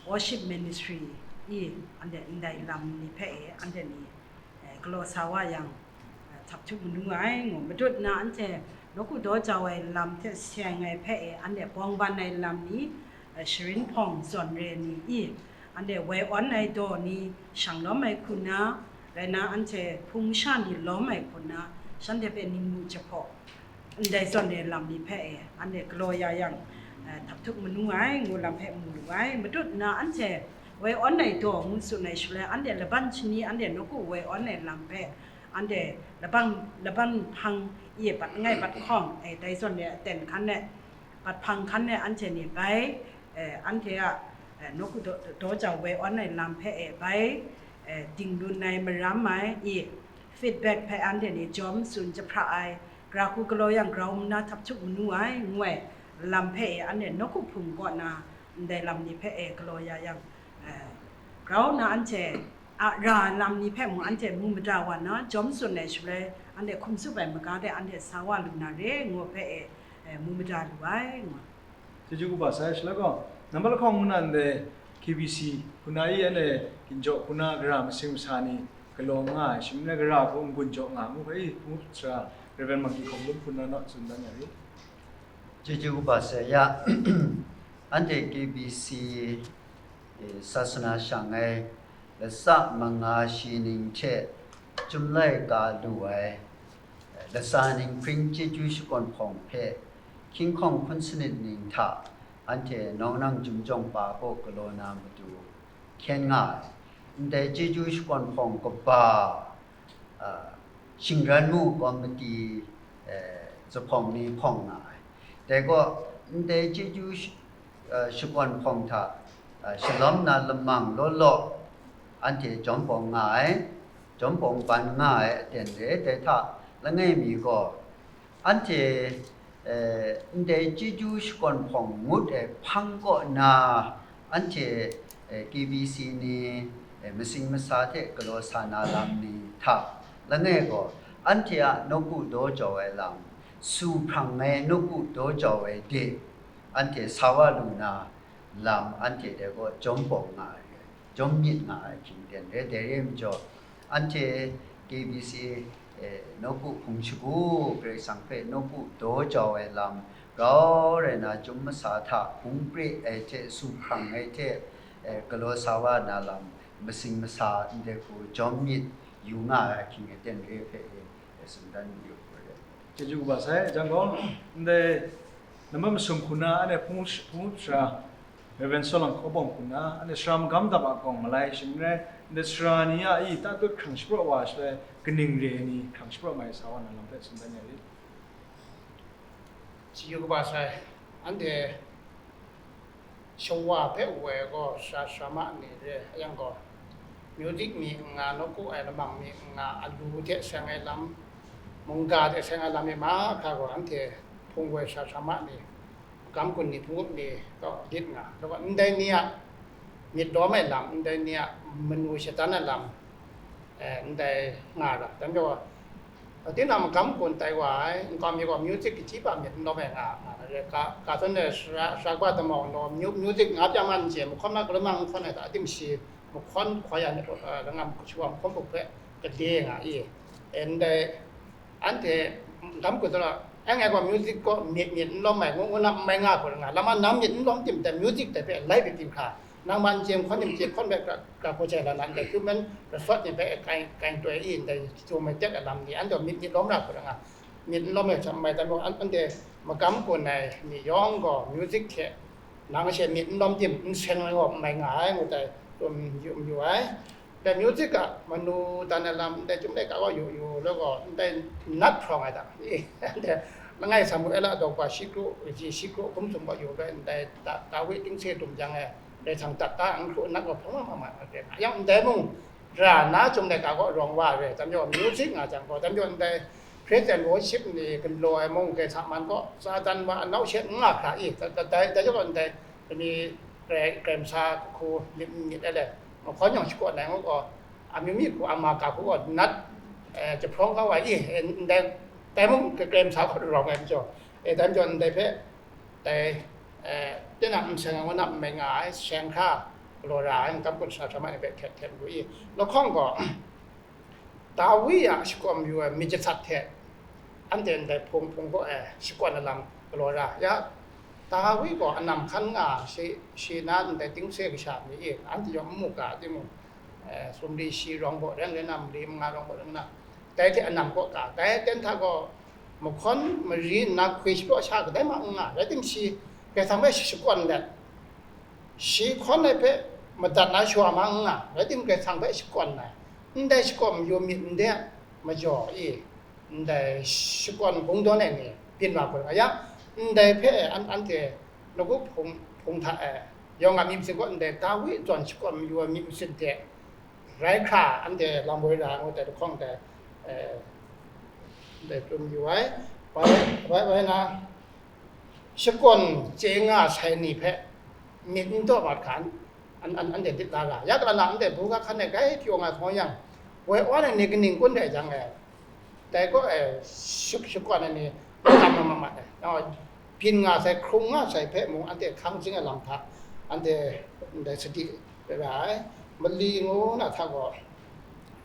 worship ministry i, anhte ndai lam ni hpe e, anhte ni, eh, galaw sa wa yang, eh, htak htuk manu ai ngu matut nna, anhte nawku daw jau ai lam hte seng ai hpe e, anhte bawng ban ai lam ni, Sharin hpawng zawn re ni i, anhte woi awn ai daw ni shang lawm ai hku na, rai na, anhte hpung sha ni lawm ai hku na, shanhte hpe ning mu jahpaw, ndai zawn re lam ni hpe e, anhte galaw ya yang, eh, htaphtuk manu ai, ngu lam hpe mu lu ai. Matut nna anhte woi awn ai daw ngu tsun ai shaloi, anhte laban shani, anhte nawku woi awn ai lam hpe, anhte laban, laban hpang e bat langai bat hkawng, eh, dai zawn re aten hkan e, bat hpang hkan e anhte ni bai, eh, anhte a, eh, nawku daw, daw jau woi awn ai lam hpe e bai, eh, ding lun ai, maram ai i, feedback hpe anhte ni jawm tsun jahpra ai, gara hku galaw yang grau nna htaphtuk manu ai, ngu ai lam hpe e anhte nawku hpung kaw na ndai lam ni hpe e galaw ya yang, eh, grau nna anhte a ra lam ni hpe mung anhte mu mada wa nna, jawm tsun ai shaloi, anhte hkum tsup ai maga de anhte sa wa lu na re, ngu hpe e, eh, mu mada lu ai, ngu. Chyeju kaba sai, shaloi gaw, nambat lahkawng ngu na ndai K B C hku na i, anhte ginjaw hku na gara masing masa ni galaw nga ai, shing n rai gara hku n-gun jaw nga mu hpe i, hpung sara Rev. Mangki Hkawng Lum hku na naw tsun dan ya ri. Chyeju kaba sai ya, anhte K B C, eh, sasana shang ai latsa manga shi ning hte chyum laika lu ai, latsa ninghpring chyeju shakawn hpawng hpe hkying hkawng hpun sanit ning hta anhte nawng nang Chyum Jawng Pa kaw galaw na matu hkyen nga ai. Ndai chyeju shakawn hpawng kaba, a, shingran mu komiti, eh, zuphpawng ni hpawng nga ai. Dai gaw, ndai chyeju sh-, eh, shakawn hpawng hta, eh, shalawm na lamang law law, anhte jawm bawng nga ai, jawm bawng ban nga ai aten re. Dai hta langai mi gaw, anhte, eh, ndai chyeju shakawn hpawng ngut ai hpang kaw na, anhte, eh, K B C ni, eh, masing masa hte galaw sa na lam ni hta langai gaw, anhte a nawku daw jau ai lam, su hprang ai nawku daw jau ai de, anhte sa wa lu na lam, anhte dai gaw jawm bawng nga ai, jawm myit nga ai hkying ten re. Dai re ai majaw, anhte K B C, eh, nawku hpung shagu, Karai Kasang hpe nawku daw jau ai lam, grau rai na, chyum masa hta hpung pre ai hte, su hprang ai hte, eh, galaw sa wa na lam, masing masa ndai hku jawm myit yu nga ai ahkying aten re hpe e, e tsun dan yu hku re. Chyeju kaba sai, jang gaw, ndai nambat masum hku na, anhte hpung, hpung sara, Rev. Sawlang Hkawbawng hku na, anhte sara magam dap a kawng malai, shing n rai, ndai sara ni a i tatut hkrang shapraw wa shaloi, kaning re ai ni hkrang shapraw mai sa wa na lam hpe tsun dan ya rit. Chyeju kaba sai, anhte shawa hpe woi gaw sara sara ma ni re, a yang gaw, music mi n nga, nawku ai lamang mi n nga, alu hte seng ai lam, mungga hte seng ai lam mi mahkra gaw, anhte hpung woi sara sara ma ni, magam gun ni, hpung up ni kaw lit nga, law gaw, ndai ni a myit lawm ai lam, ndai ni a manu shadan ai lam, eh, ndai nga ra. Dan gaw, tinang magam gun tai wa ai, nkau mi gaw music kaji pa myit n lawm ai nga, nga na re. Ka, ka zawn e sara, sara kaba damau law, mu-, music nga pya man n chye, mahkawn na galaw mang n hkawn ai hta, ating shi mahkawn hkoi ya ni, eh, langa shawa mahkawn hpuk hpe gade nga i. E, ndai, anhte magam gun ta la, ai ngai gaw music gaw myit myit n lawm ai, ngu, ngu na n mai nga hku ring nga, lama nang myit n lawm tim dai music dai hpe lai hpe tim hkra, nang man chye hkawn tim chye hkawn hpe ga, ga hku jai la na ndai, human resource ni hpe kai, kai toi i ndai, jum ai tek ai lam ni, anhte myit myit lawm ra hku ring nga, myit n lawm ai hta mai dan gaw, an-, anhte magam gun ai ni yawng gaw music hte nang she myit n lawm tim n seng ai gaw n mai nga ai, ngu tai, tsun yu, yu ai. Ndai music a manu dan ai lam, ndai chyum laika gaw yu yu law gaw, ndai nat hprawng ai hta, ndai langai Samuela daw kaba shi kru, kaji shi kru hkum sum gaw yu law, ndai Da-, Dawi dingse dum jang e, ndai sang dat da, n hkru nat gaw hprawng ma ma ma, ma, ma, yang ndai mung, ra na chyum laika gaw rawng wa re, dam jaw music nga jang gaw, dam jaw ndai praise and worship ni galaw ai mung, Karai Kasang man gaw, Satan wa a nau shet n nga hkra i, da-, da-, dai, dai jaw gaw ndai, kani Karai, Karai Masa hku myit, myit ai le, mahkawn yawng shakawn ai ngu gaw, amyu myi hku, ama ga hku gaw nat, eh, jahprawng kau ai i, eh, ndai, dai mung Karai Masa hku rawng ai majaw, eh, dai majaw ndai hpe, dai, eh, tinang n seng ai ngu na n mai nga ai, seng hkra galaw ra ai, magam gun sara sara ma ni hpe htet htet lu i, lahkawng gaw, Dawi a shakawn mayu ai myit jasat hte anhte ndai hpung hpung gaw e shakawn ai lam galaw ra, ya, Dawi gaw anam hkan nga shi, shi na ndai tingse kasha mi e, anhte yawng n mu ga timung, eh, sumri shi rawng baw ren ren na, mali manga rawng baw ren na, dai hte anam kaw ga, dai ten hta gaw mahkawn mari nna hkwi shapraw sha kadai ma n nga, rai timung shi Karai Kasang hpe shi shakawn let, shi hkawn ai hpe madat na shawa ma n nga, rai timung Karai Kasang hpe shakawn ai, ndai shakawn mayu myit n de, majaw i, ndai shakawn kungdawn ai ni byin wa hkrum a yang, ndai hpe an-, anhte nawku hpung, hpung hta e yawng a myit masin kaw ndai Dawi zawn shakawn mayu ai myit masin hte rai hkra anhte lam woi ra ngu dai lahkawng dai, eh, ndai hkrum yu ai. Bai, bai, bai na, shakawn chye nga sai ni hpe myit n taw mat hkan, an, an, anhte dit la ga. Ya kala na anhte buga hkan e gai pyaw nga hkawng yang, woi awn ai ni kaning kun dai jang e, dai gaw e, shuk, shakawn ai ni kam na mat mat ai. Nang byin nga sai, hkrung nga sai hpe mung anhte hkang zing ai lam hta, anhte ndai sadi ra ai. Mali ngu na hta gaw,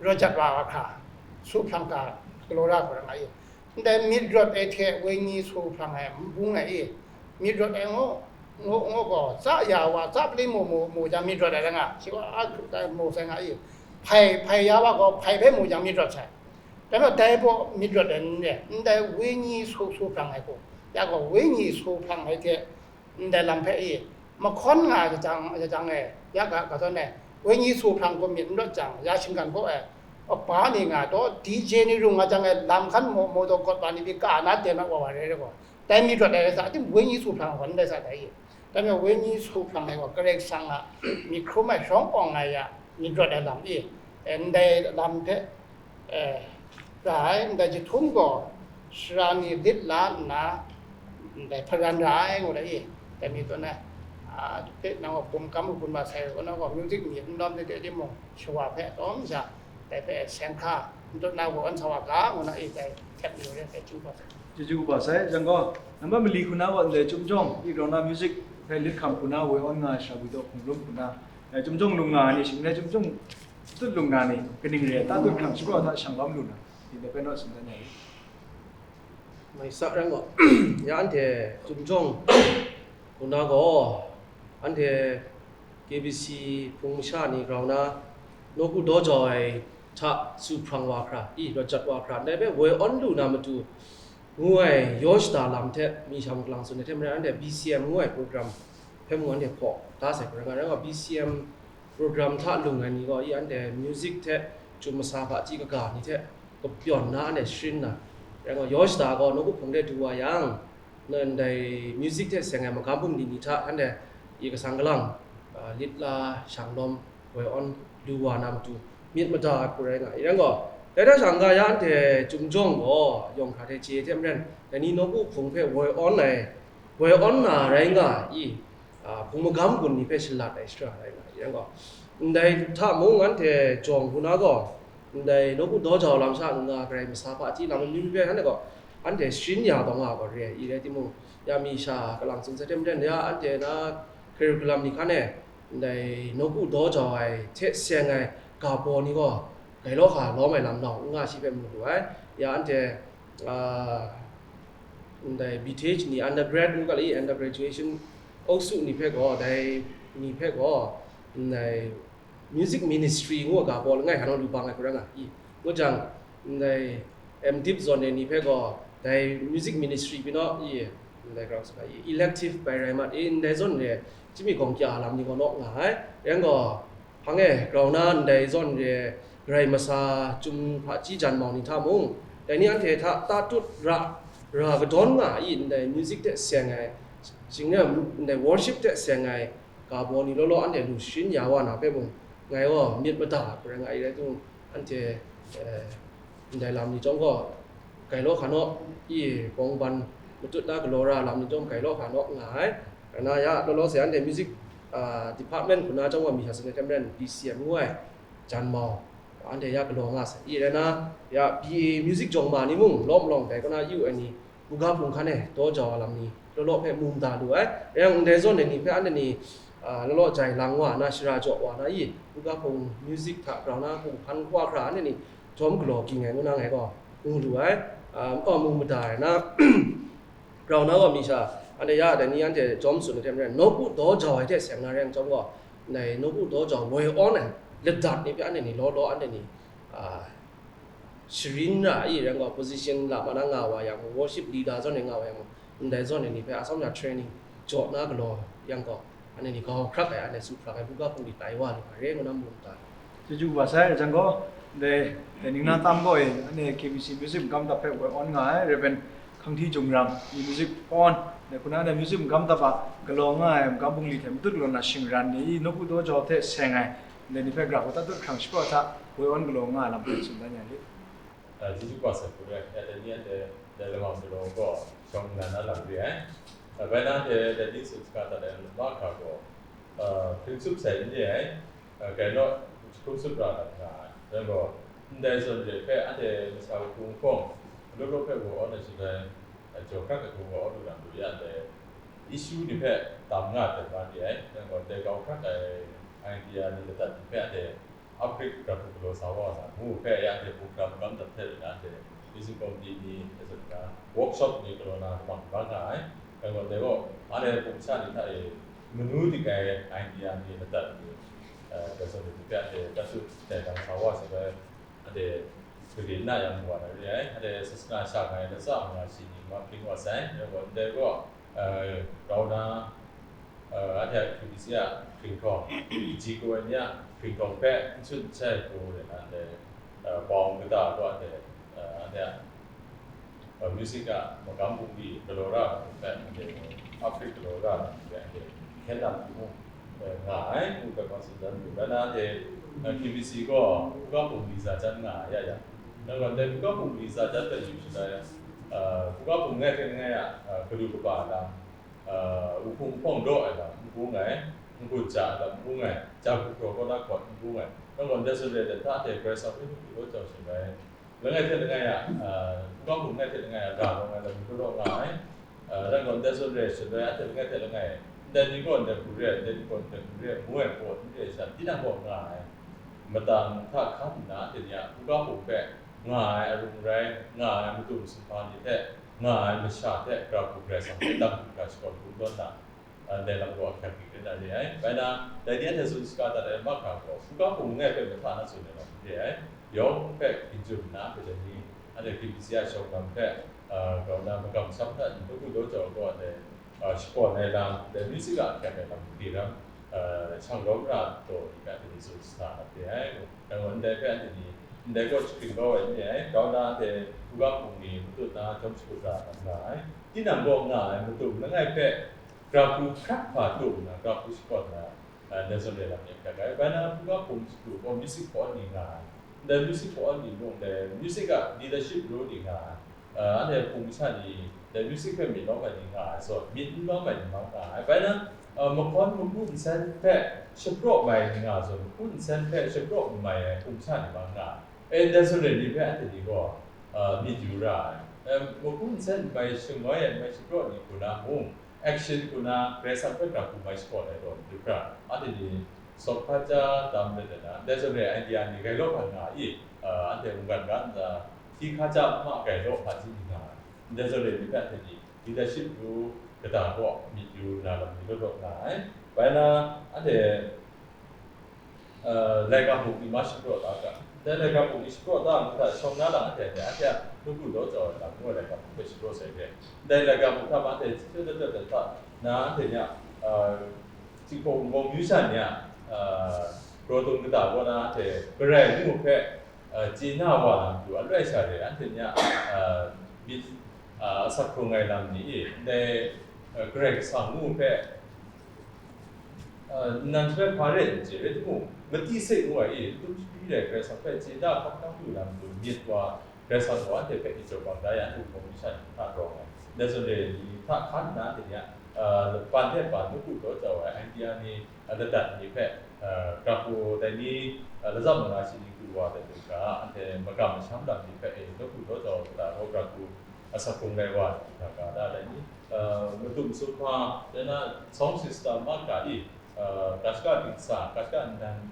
rawt jat wa wa hkra, su hprang ga galaw ra hkra nga i. Ndai myit rawt ai hte wenyi su hprang ai n bung ai i, myit rawt ai ngu, ngu, ngu gaw, tsa ya wa, tsa pali mu, mu, mu jang myit rawt ai rai nga, shi gaw a hkru tai mu sai nga i, hpai, hpai ya wa gaw, hpai hpe mu jang myit rawt sai. Dai majaw dai baw myit rawt ai n re, ndai wenyi su, su hprang ai hku, ya gaw wenyi su hprang ai hte, ndai lam hpe i, mahkawn nga ai jang, jang e, ya ga, ga zawn e, wenyi su hprang gaw myit n rawt jang, ya shinggan gaw e, kaba ni nga taw, D J ni rung nga jang e, lam hkan maw, maw taw, gawt wa ni pyi ka na ten na wa wa re re gaw, dai myit rawt ai rai sa, ating wenyi su hprang ai gaw ndai sa dai i. Dai majaw wenyi su hprang ai gaw, Karai Kasang a myit hkrum ai, shawng awng ai a myit rawt ai lam i, e, ndai lam hpe, e, ra ai, ndai jahtum gaw sara ni lit la nna, ndai hparan ra ai ngu ai i, dai mi tawn ai. A, hpe nang gaw hkum kam hkun wa sai, kaw na gaw music myit n lawm de de timung, shawa hpe lawm sha, dai hpe seng hkra n tut na gaw, an sa wa ga, ngu na i, dai hkyep yu re, dai chyu gaw. Chyeju kaba sai, jang gaw, nambat mali hku na gaw ndai Chyum Jawng, i grau na music hpe lit hkam hku na woi awn nga ai sha bwi daw hpung rum hku na, eh, Chyum Jawng lung nga ai ni, shing n rai Chyum Jawng tut lung na ni, kaning re ai, ta tut hkrang shapraw hta shang lawm lu na, dai hpe naw tsun dan ya i. Mai sa rai gaw, ya anhte Chyum Jawng hku na gaw, anhte K B C hpung masha ni grau na, nawku daw jau ai hta su hprang wa hkra, i, rawt jat wa hkra, ndai hpe woi awn lu na matu, ngu ai yaw shada lam hte mi sha mung kalang tsun ai hte maren, anhte B C M ngu ai program hpe mung anhte hpaw da sai hkra nga, rai nga, B C M program hta lung ai ni gaw, i, anhte music hte Chyum masa hpaji kaga ni hte kapyawn na anhte sharin na, rai nga, yaw shada gaw nawku hpung de du wa yang, ndai music hte seng ai magam bungli ni hta anhte i kasang kalang, a, lit la shang lawm woi awn lu wa na matu myit mada ai hku rai nga i, rai gaw, dai hta shang ga ya anhte Chyum Jawng gaw yawng hkra hte chye hte maren, dai ni nawku hpung hpe woi awn ai, woi awn na rai nga i, a, hpung magam gun ni hpe shalat ai shara rai nga i, rai gaw, ndai hta mung anhte jawng hku na gaw, ndai nawku daw jau lam sha n nga, Karai masa hpaji lam amyu hpe anhte gaw, anhte sharin ya taw nga gaw re ai i, rai timung, ya mi sha kalang tsun sai hte maren, ya anhte na curriculum ni hkan e, ndai nawku daw jau ai hte seng ai ga baw ni gaw, gailaw hka lawm ai lam nau n nga shi hpe mu lu ai. Ya anhte, a, ndai B Th ni, undergrad ngu ga le i, under graduation auksu ni hpe gaw, dai ni hpe gaw, ndai music ministry ngu ga baw langai hkra naw lu bang ai hku rai nga i, ngu jang, ndai M.Div zawn ai ni hpe gaw, dai music ministry pyi naw i, ndai grau sa i, elective bai rai mat i, ndai zawn re, chyami gawng kya lam ni gaw naw nga ai. Rai gaw, hpang e grau na ndai zawn re, Karai masa Chyum hpaji janmau ni hta mung, dai ni anhte hta tatut ra, ra kadawn nga i, ndai music hte seng ai, shing n rai, ndai worship hte seng ai, ga baw ni law law anhte lu sharin ya wa na hpe mung, ngai gaw myit mada hkra nga i, rai timung, anhte, eh, ndai lam ni chyawm gaw, gailaw hka naw i, bawng ban matut na galaw ra lam ni chyawm gailaw hka naw nga ai. Rai na ya, law law se anhte music, ah, department hku na chyawm gaw mi sha tsun ai hte maren, B C M ngu ai janmau, anhte ya galaw nga sai. I rai na, ya B A music jawng ma ni mung lawm lawng dai kaw na yu ai ni, buga hpung hkan e daw jau ai lam ni law law hpe mu mada lu ai. Rai yang, ndai zawn ai ni hpe anhte ni, a, law law jai lang wa na, shara jaw wa na i, buga hpung music hta grau na hpung hkan wa hkra anhte ni jawm galaw ging ai ngu na ngai gaw ngu lu ai. A, npa mu mada ai na, grau na gaw mi sha, Anhte ya dai ni anhte jawm tsun ai hte maren, nawku daw jau ai hte seng na rai nme chyawm gaw, dai nawku daw jau woi awn ai ladat ni hpe anhte ni law law anhte ni, a, sharin ra ai rai nme gaw, position la ma na nga wa yang mung, worship leader zawn e nga wa yang mung, ndai zawn e ni hpe atsawm ya training jaw na galaw yang gaw, anhte ni grau hkrak ai, anhte su hkrak ai buga hpungli tai wa lu ai re ngu na mu n ta? Chyeju kaba sai, rai jang gaw, dai, dai ningnan tam gaw e, anhte K B C music makam dap hpe woi awn nga ai, Rev. Hkanghti Jungram, ni music pawn, dai hku na dai music makam dap a galaw nga ai, makam bungli hte matut galaw na shingran ni, nawku daw jau hte seng ai, dai ni hpe gra hku tatut hkrang shapraw hta, woi awn galaw nga ai lam hpe tsun dan ya lit. Chyeju kaba sai hku rai, ya dai ni anhte dai lamang galaw gaw, shawng nnan na lam re ai. Bai na hte dai ni tsun saga dat ai lama hka gaw, hpring tsup sai n re ai, gai naw hkrum tsup ra lam nga ai. Rai gaw, ndai zawn re hpe anhte masha hkung hkawng, law law hpe gaw awn ai shaloi, jaw hkrak ai hkung gaw awn lu na lu ya ndai, issue ni hpe tam nga ai hte ma re ai. Rai gaw, ndai grau hkrak ai idea ni ladat ni hpe anhte upgrade grau hkra galaw sa wa na, ngu hpe ya anhte program gam dat hte rau na, anhte music committee ni, workshop ni galaw na, lamang bang nga ai. Rai gaw, dai gaw, anhte bum sha ni hta e, manu dik ai idea ni ladat ni, eh, dai zawn ni hpe anhte tatut dai dang sa wa shaloi, anhte gade na yang wa na re ai, anhte sasana sha ngai latsa nga shi ni ma hpring wa sai, rai gaw, ndai gaw, eh, grau na, eh, anhte a K B C a hpring htawng, ji kaw ai ni a hpring htawng hpe n tsun n sai pru rai na ndai, eh, bawng kata gaw anhte, eh, anhte a, eh, music a magam bungli galaw ra ai hpe anhte, upgrade galaw ra ai hpe anhte hkyen lam hku, eh, nga ai, ngu hpe gaw tsun dan mu. Rai na anhte, eh, K B C gaw hkungga bungli za jan nga ai ya yang, rai gaw ndai hkungga bungli za jan hpe yu shaloi, eh, hkungga bung langai hte langai a, eh, galu kaba lam, uh, wuhpung hpawng daw ai lam n bung ai, n-gun ja ai lam n bung ai, ja hku hkraw kaw na hkawt n bung ai, rai gaw, ndai zawn re ai hta hte Karai Kasang hpe nawku daw jau shaloi, langai hte langai a, uh, hkungga bung langai hte langai a ga rawng ai lam ni law law nga ai, uh, rai gaw, ndai zawn re ai shaloi, anhte langai hte langai, ndai ni gaw ndai hku re ai, ndai ni gaw ndai hku re ai, ngu ai gaw n re ai sha, tinang gaw nga ai, mata mung hta hkan nna, anhte ni a hkungga bung hpe nga ai arung rai, nga ai matu masum hpa ni hte, nga ai masha hte grau hku Karai Kasang hpe dam hku hkra shakawn hkrum tawn na, ndai lam gaw ahkyak dik rai na re ai. Bai na, dai ni anhte tsun saga dat ai mahkra gaw, hkungga bung langai hpe mahta na tsun ai lam n re ai. Yawng hpe hkinjum nna, gaden ni, anhte K B C a shawng lam hpe, ah, grau na magam sham hta ni nawku daw jau ai gaw, anhte, ah, shakawn ai lam, dai music a ahkyak ai lam, gade ram, ah, shang rawng ra taw ni hpe anhte ni tsun sa na re ai. Rai gaw, ndai hpe anhte ni, ndai gaw shagrin kau ai n re ai. Grau na, anhte hkungga bung ni matut na jawm shakut ra ai lam nga ai. Tinang gaw nga ai, matum langai hpe grau hku hkrak hpa tum nna, grau hku shakawn na, ah, ndai zawn re lam ni ahkyak ai. Bai na, hkungga bung shadu gaw music hpawn ni nga ai. Ndai music hpawn ni mung, ndai music a leadership role ni nga ai. Ah, anhte hpung masha ni, ndai music hpe myit lawm ai ni nga ai zawn, myit n lawm ai ni ma nga ai. Bai na, ah, mahkawn mahku nsen hpe shapraw mai ni nga ai zawn, mahku nsen hpe shapraw n mai ai hpung masha ni ma nga ai. E, ndai zawn re ni hpe anhte ni gaw, ah, myit yu ra ai. Em, mahku nsen n mai shangai ai, n mai shapraw ni hku na mung, action hku na Karai Kasang hpe grau hku mai shakawn ai gaw, du hkra, anhte ni sawp hkaja dam let ai na, ndai zawn re ai idea ni gai law hpan nga i, ah, anhte mungkan ga nna, hti hkaja ma gai law hpan ni nga ai. Ndai zawn re ni hpe anhte ni leadership ru kata gaw myit yu na lam ni law law nga ai. Bai na, anhte, eh, laika muk ni ma shapraw da ga. Dai laika muk ni shapraw da ngu hta shawng na lam anhte, anhte a nawku daw jau ai lam ngu ai laika muk hpe shapraw sai re. Dai laika muk hta ma anhte chyoi dat dat ai hta na, anhte ni a, eh, Jinghpaw Wunpawng myu sha ni a, eh, raw dung kata kaw na anhte Karai ngu hpe, eh, chye na wa na matu aloi sha re, anhte ni a, eh, myit, eh, asak hkrung ai lam ni e, ndai, eh, Karai Kasang ngu hpe, eh, nnan hpe hpa re n chye, rai timung, mati se ngu ai e, n tum shabi rai Karai Kasang hpe chye da hkam hkam lu na matu myit wa, Karai Kasang gaw anhte hpe hkrit jaw bang da ya, anhte hpung masha ni hta rawng ai, ndai zawn re ni hta hkan nna anhte ni a, ah, ban hte ban nawku daw jau ai idea ni, ah, ladat ni hpe, ah, grau hku dai ni, ah, latsa manga shi ni du wa ai mungga, anhte magam masham lam ni hpe e nawku daw jau ai hta gaw grau hku asak hkrung rai wa ai hta ga da dai ni, ah, matum sumhpa, dai na sound system a ga i, ah, kashka dingsa, kashka nnan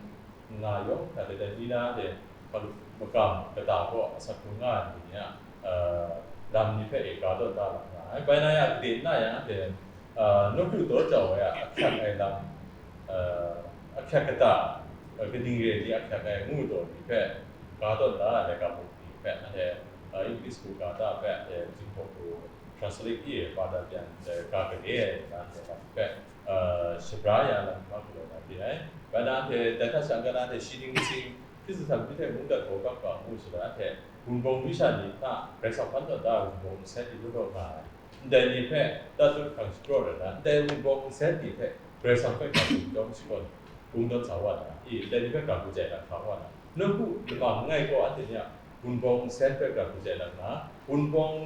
nga yawng hta de dai ni na de, hpa lup magam kata gaw asak hkrung nga ai ni a, eh, lam ni hpe e ga tawn da lam nga ai. Bai na ya, gade na ya, anhte, Nawku daw jau ai a ahkyak ai lam, ahkyak kata, kaning re ni ahkyak ai ngu daw ni hpe, ga tawn da ai ga muk ni hpe, anhte English hku ga ta hpe, anhte Jinghpaw hku translate i, Father pyan, anhte ga gade ai na, anhte lam hpe, shabra ya lam hpa galaw na di ai. Bai na anhte, dai hta shang ga na anhte shi ning sing, Hkristu hta mari hte mungdan gaw kap ga ngu sha na anhte, Wunpawng myu sha ni hta Karai Kasang hpan tawn da ai Wunpawng nsen ni law law nga ai. Ndai ni hpe tatut hkrang shapraw rai na, ndai Wunpawng nsen ni hpe Karai Kasang hpe ga hpung chyawm shakawn, hpung tawn sa wa na, i, ndai ni hpe ga hku jai na hkra wa na, nawku lamang langai gaw anhte ni a Wunpawng nsen hpe ga hku jai na nga, Wunpawng,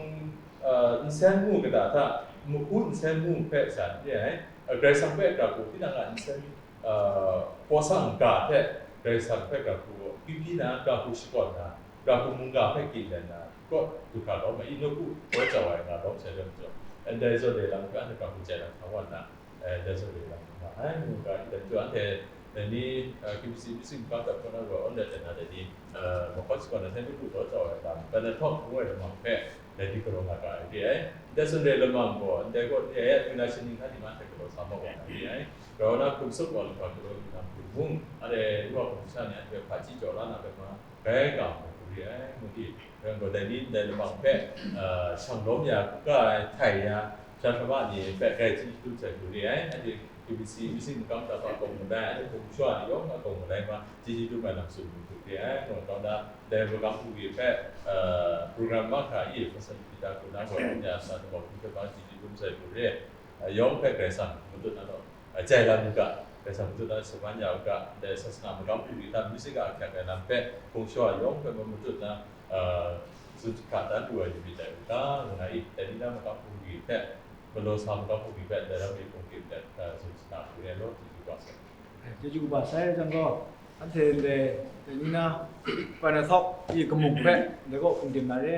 uh, nsen mu kata hta, mahku nsen mu hpe sha n re ai, uh, Karai Kasang hpe ga hku tinang a nsen, uh, hpaw sang ga hte Karai Kasang hpe ga hku hpyi hpyi na, ga hku shakawn na, ga hku mungga hpe kinglen na, kaw du hkra lawm ai, i nawku gaw jau ai nga lawm sai lawm jaw, ndai zawn re lam hpe anhte ga hku jai na hkra wa nna, eh, ndai zawn re lam nga ai, mungga i dan jaw anhte, dai ni, eh, K B C myu sing makam dap hkaw na gaw, awn dat dat na dai ni, eh, mahkawn shakawn na hte nawku gaw jau ai lam, bai na htawng ngu ai lamang hpe, dai ni galaw nga ga ai re ai. Ndai zawn re lamang gaw, ndai gaw re ai, Tuna shaning hta ni ma hte galaw sa mat wa na re ai. Grau na hkum suk wa lu hkra galaw lu na hkum mung, anhte Wunpawng sha ni anhte hpaji jaw la na hpe ma, bai ga mu hku re ai, ngu di, rai nme gaw, dai ni ndai lamang hpe, uh, shang lawm ya, ga ai, htai ya, sha hkrama ni hpe grai chyeju dum sai hku re ai, anhte K B C myu sing makam hta hpa gawng malai, anhte hkum shawa ni yawng a gawng malai ma, chyeju dum ai lam tsun hku re ai, ngu kau na, dai magam hku re hpe, uh, program mahkra i, President Peter hku na gaw, ya sa hkrama hku hpe ma, chyeju dum sai hku re ai, uh, yawng hpe Karai Kasang matut na law, uh, jai lam u ga, Karai Kasang matut na shaman ya u ga, dai sasana magam hku re hta myu sing a ahkyak ai lam hpe, hkum shawa yawng hpe ma matut na, uh, tsun hkra dan lu ai ni myit dai u ga, ngu na i, dai ni na magam hku re hpe, malaw sa magam hku re hpe, dai lam e hkungdim let, uh, tsun hkra hku re ai law, chyeju kaba sai. Chyeju kaba sai jang gaw, anhte ndai, dai ni na, bai na htawk i kamung hpe, ndai gaw hkungdim na re.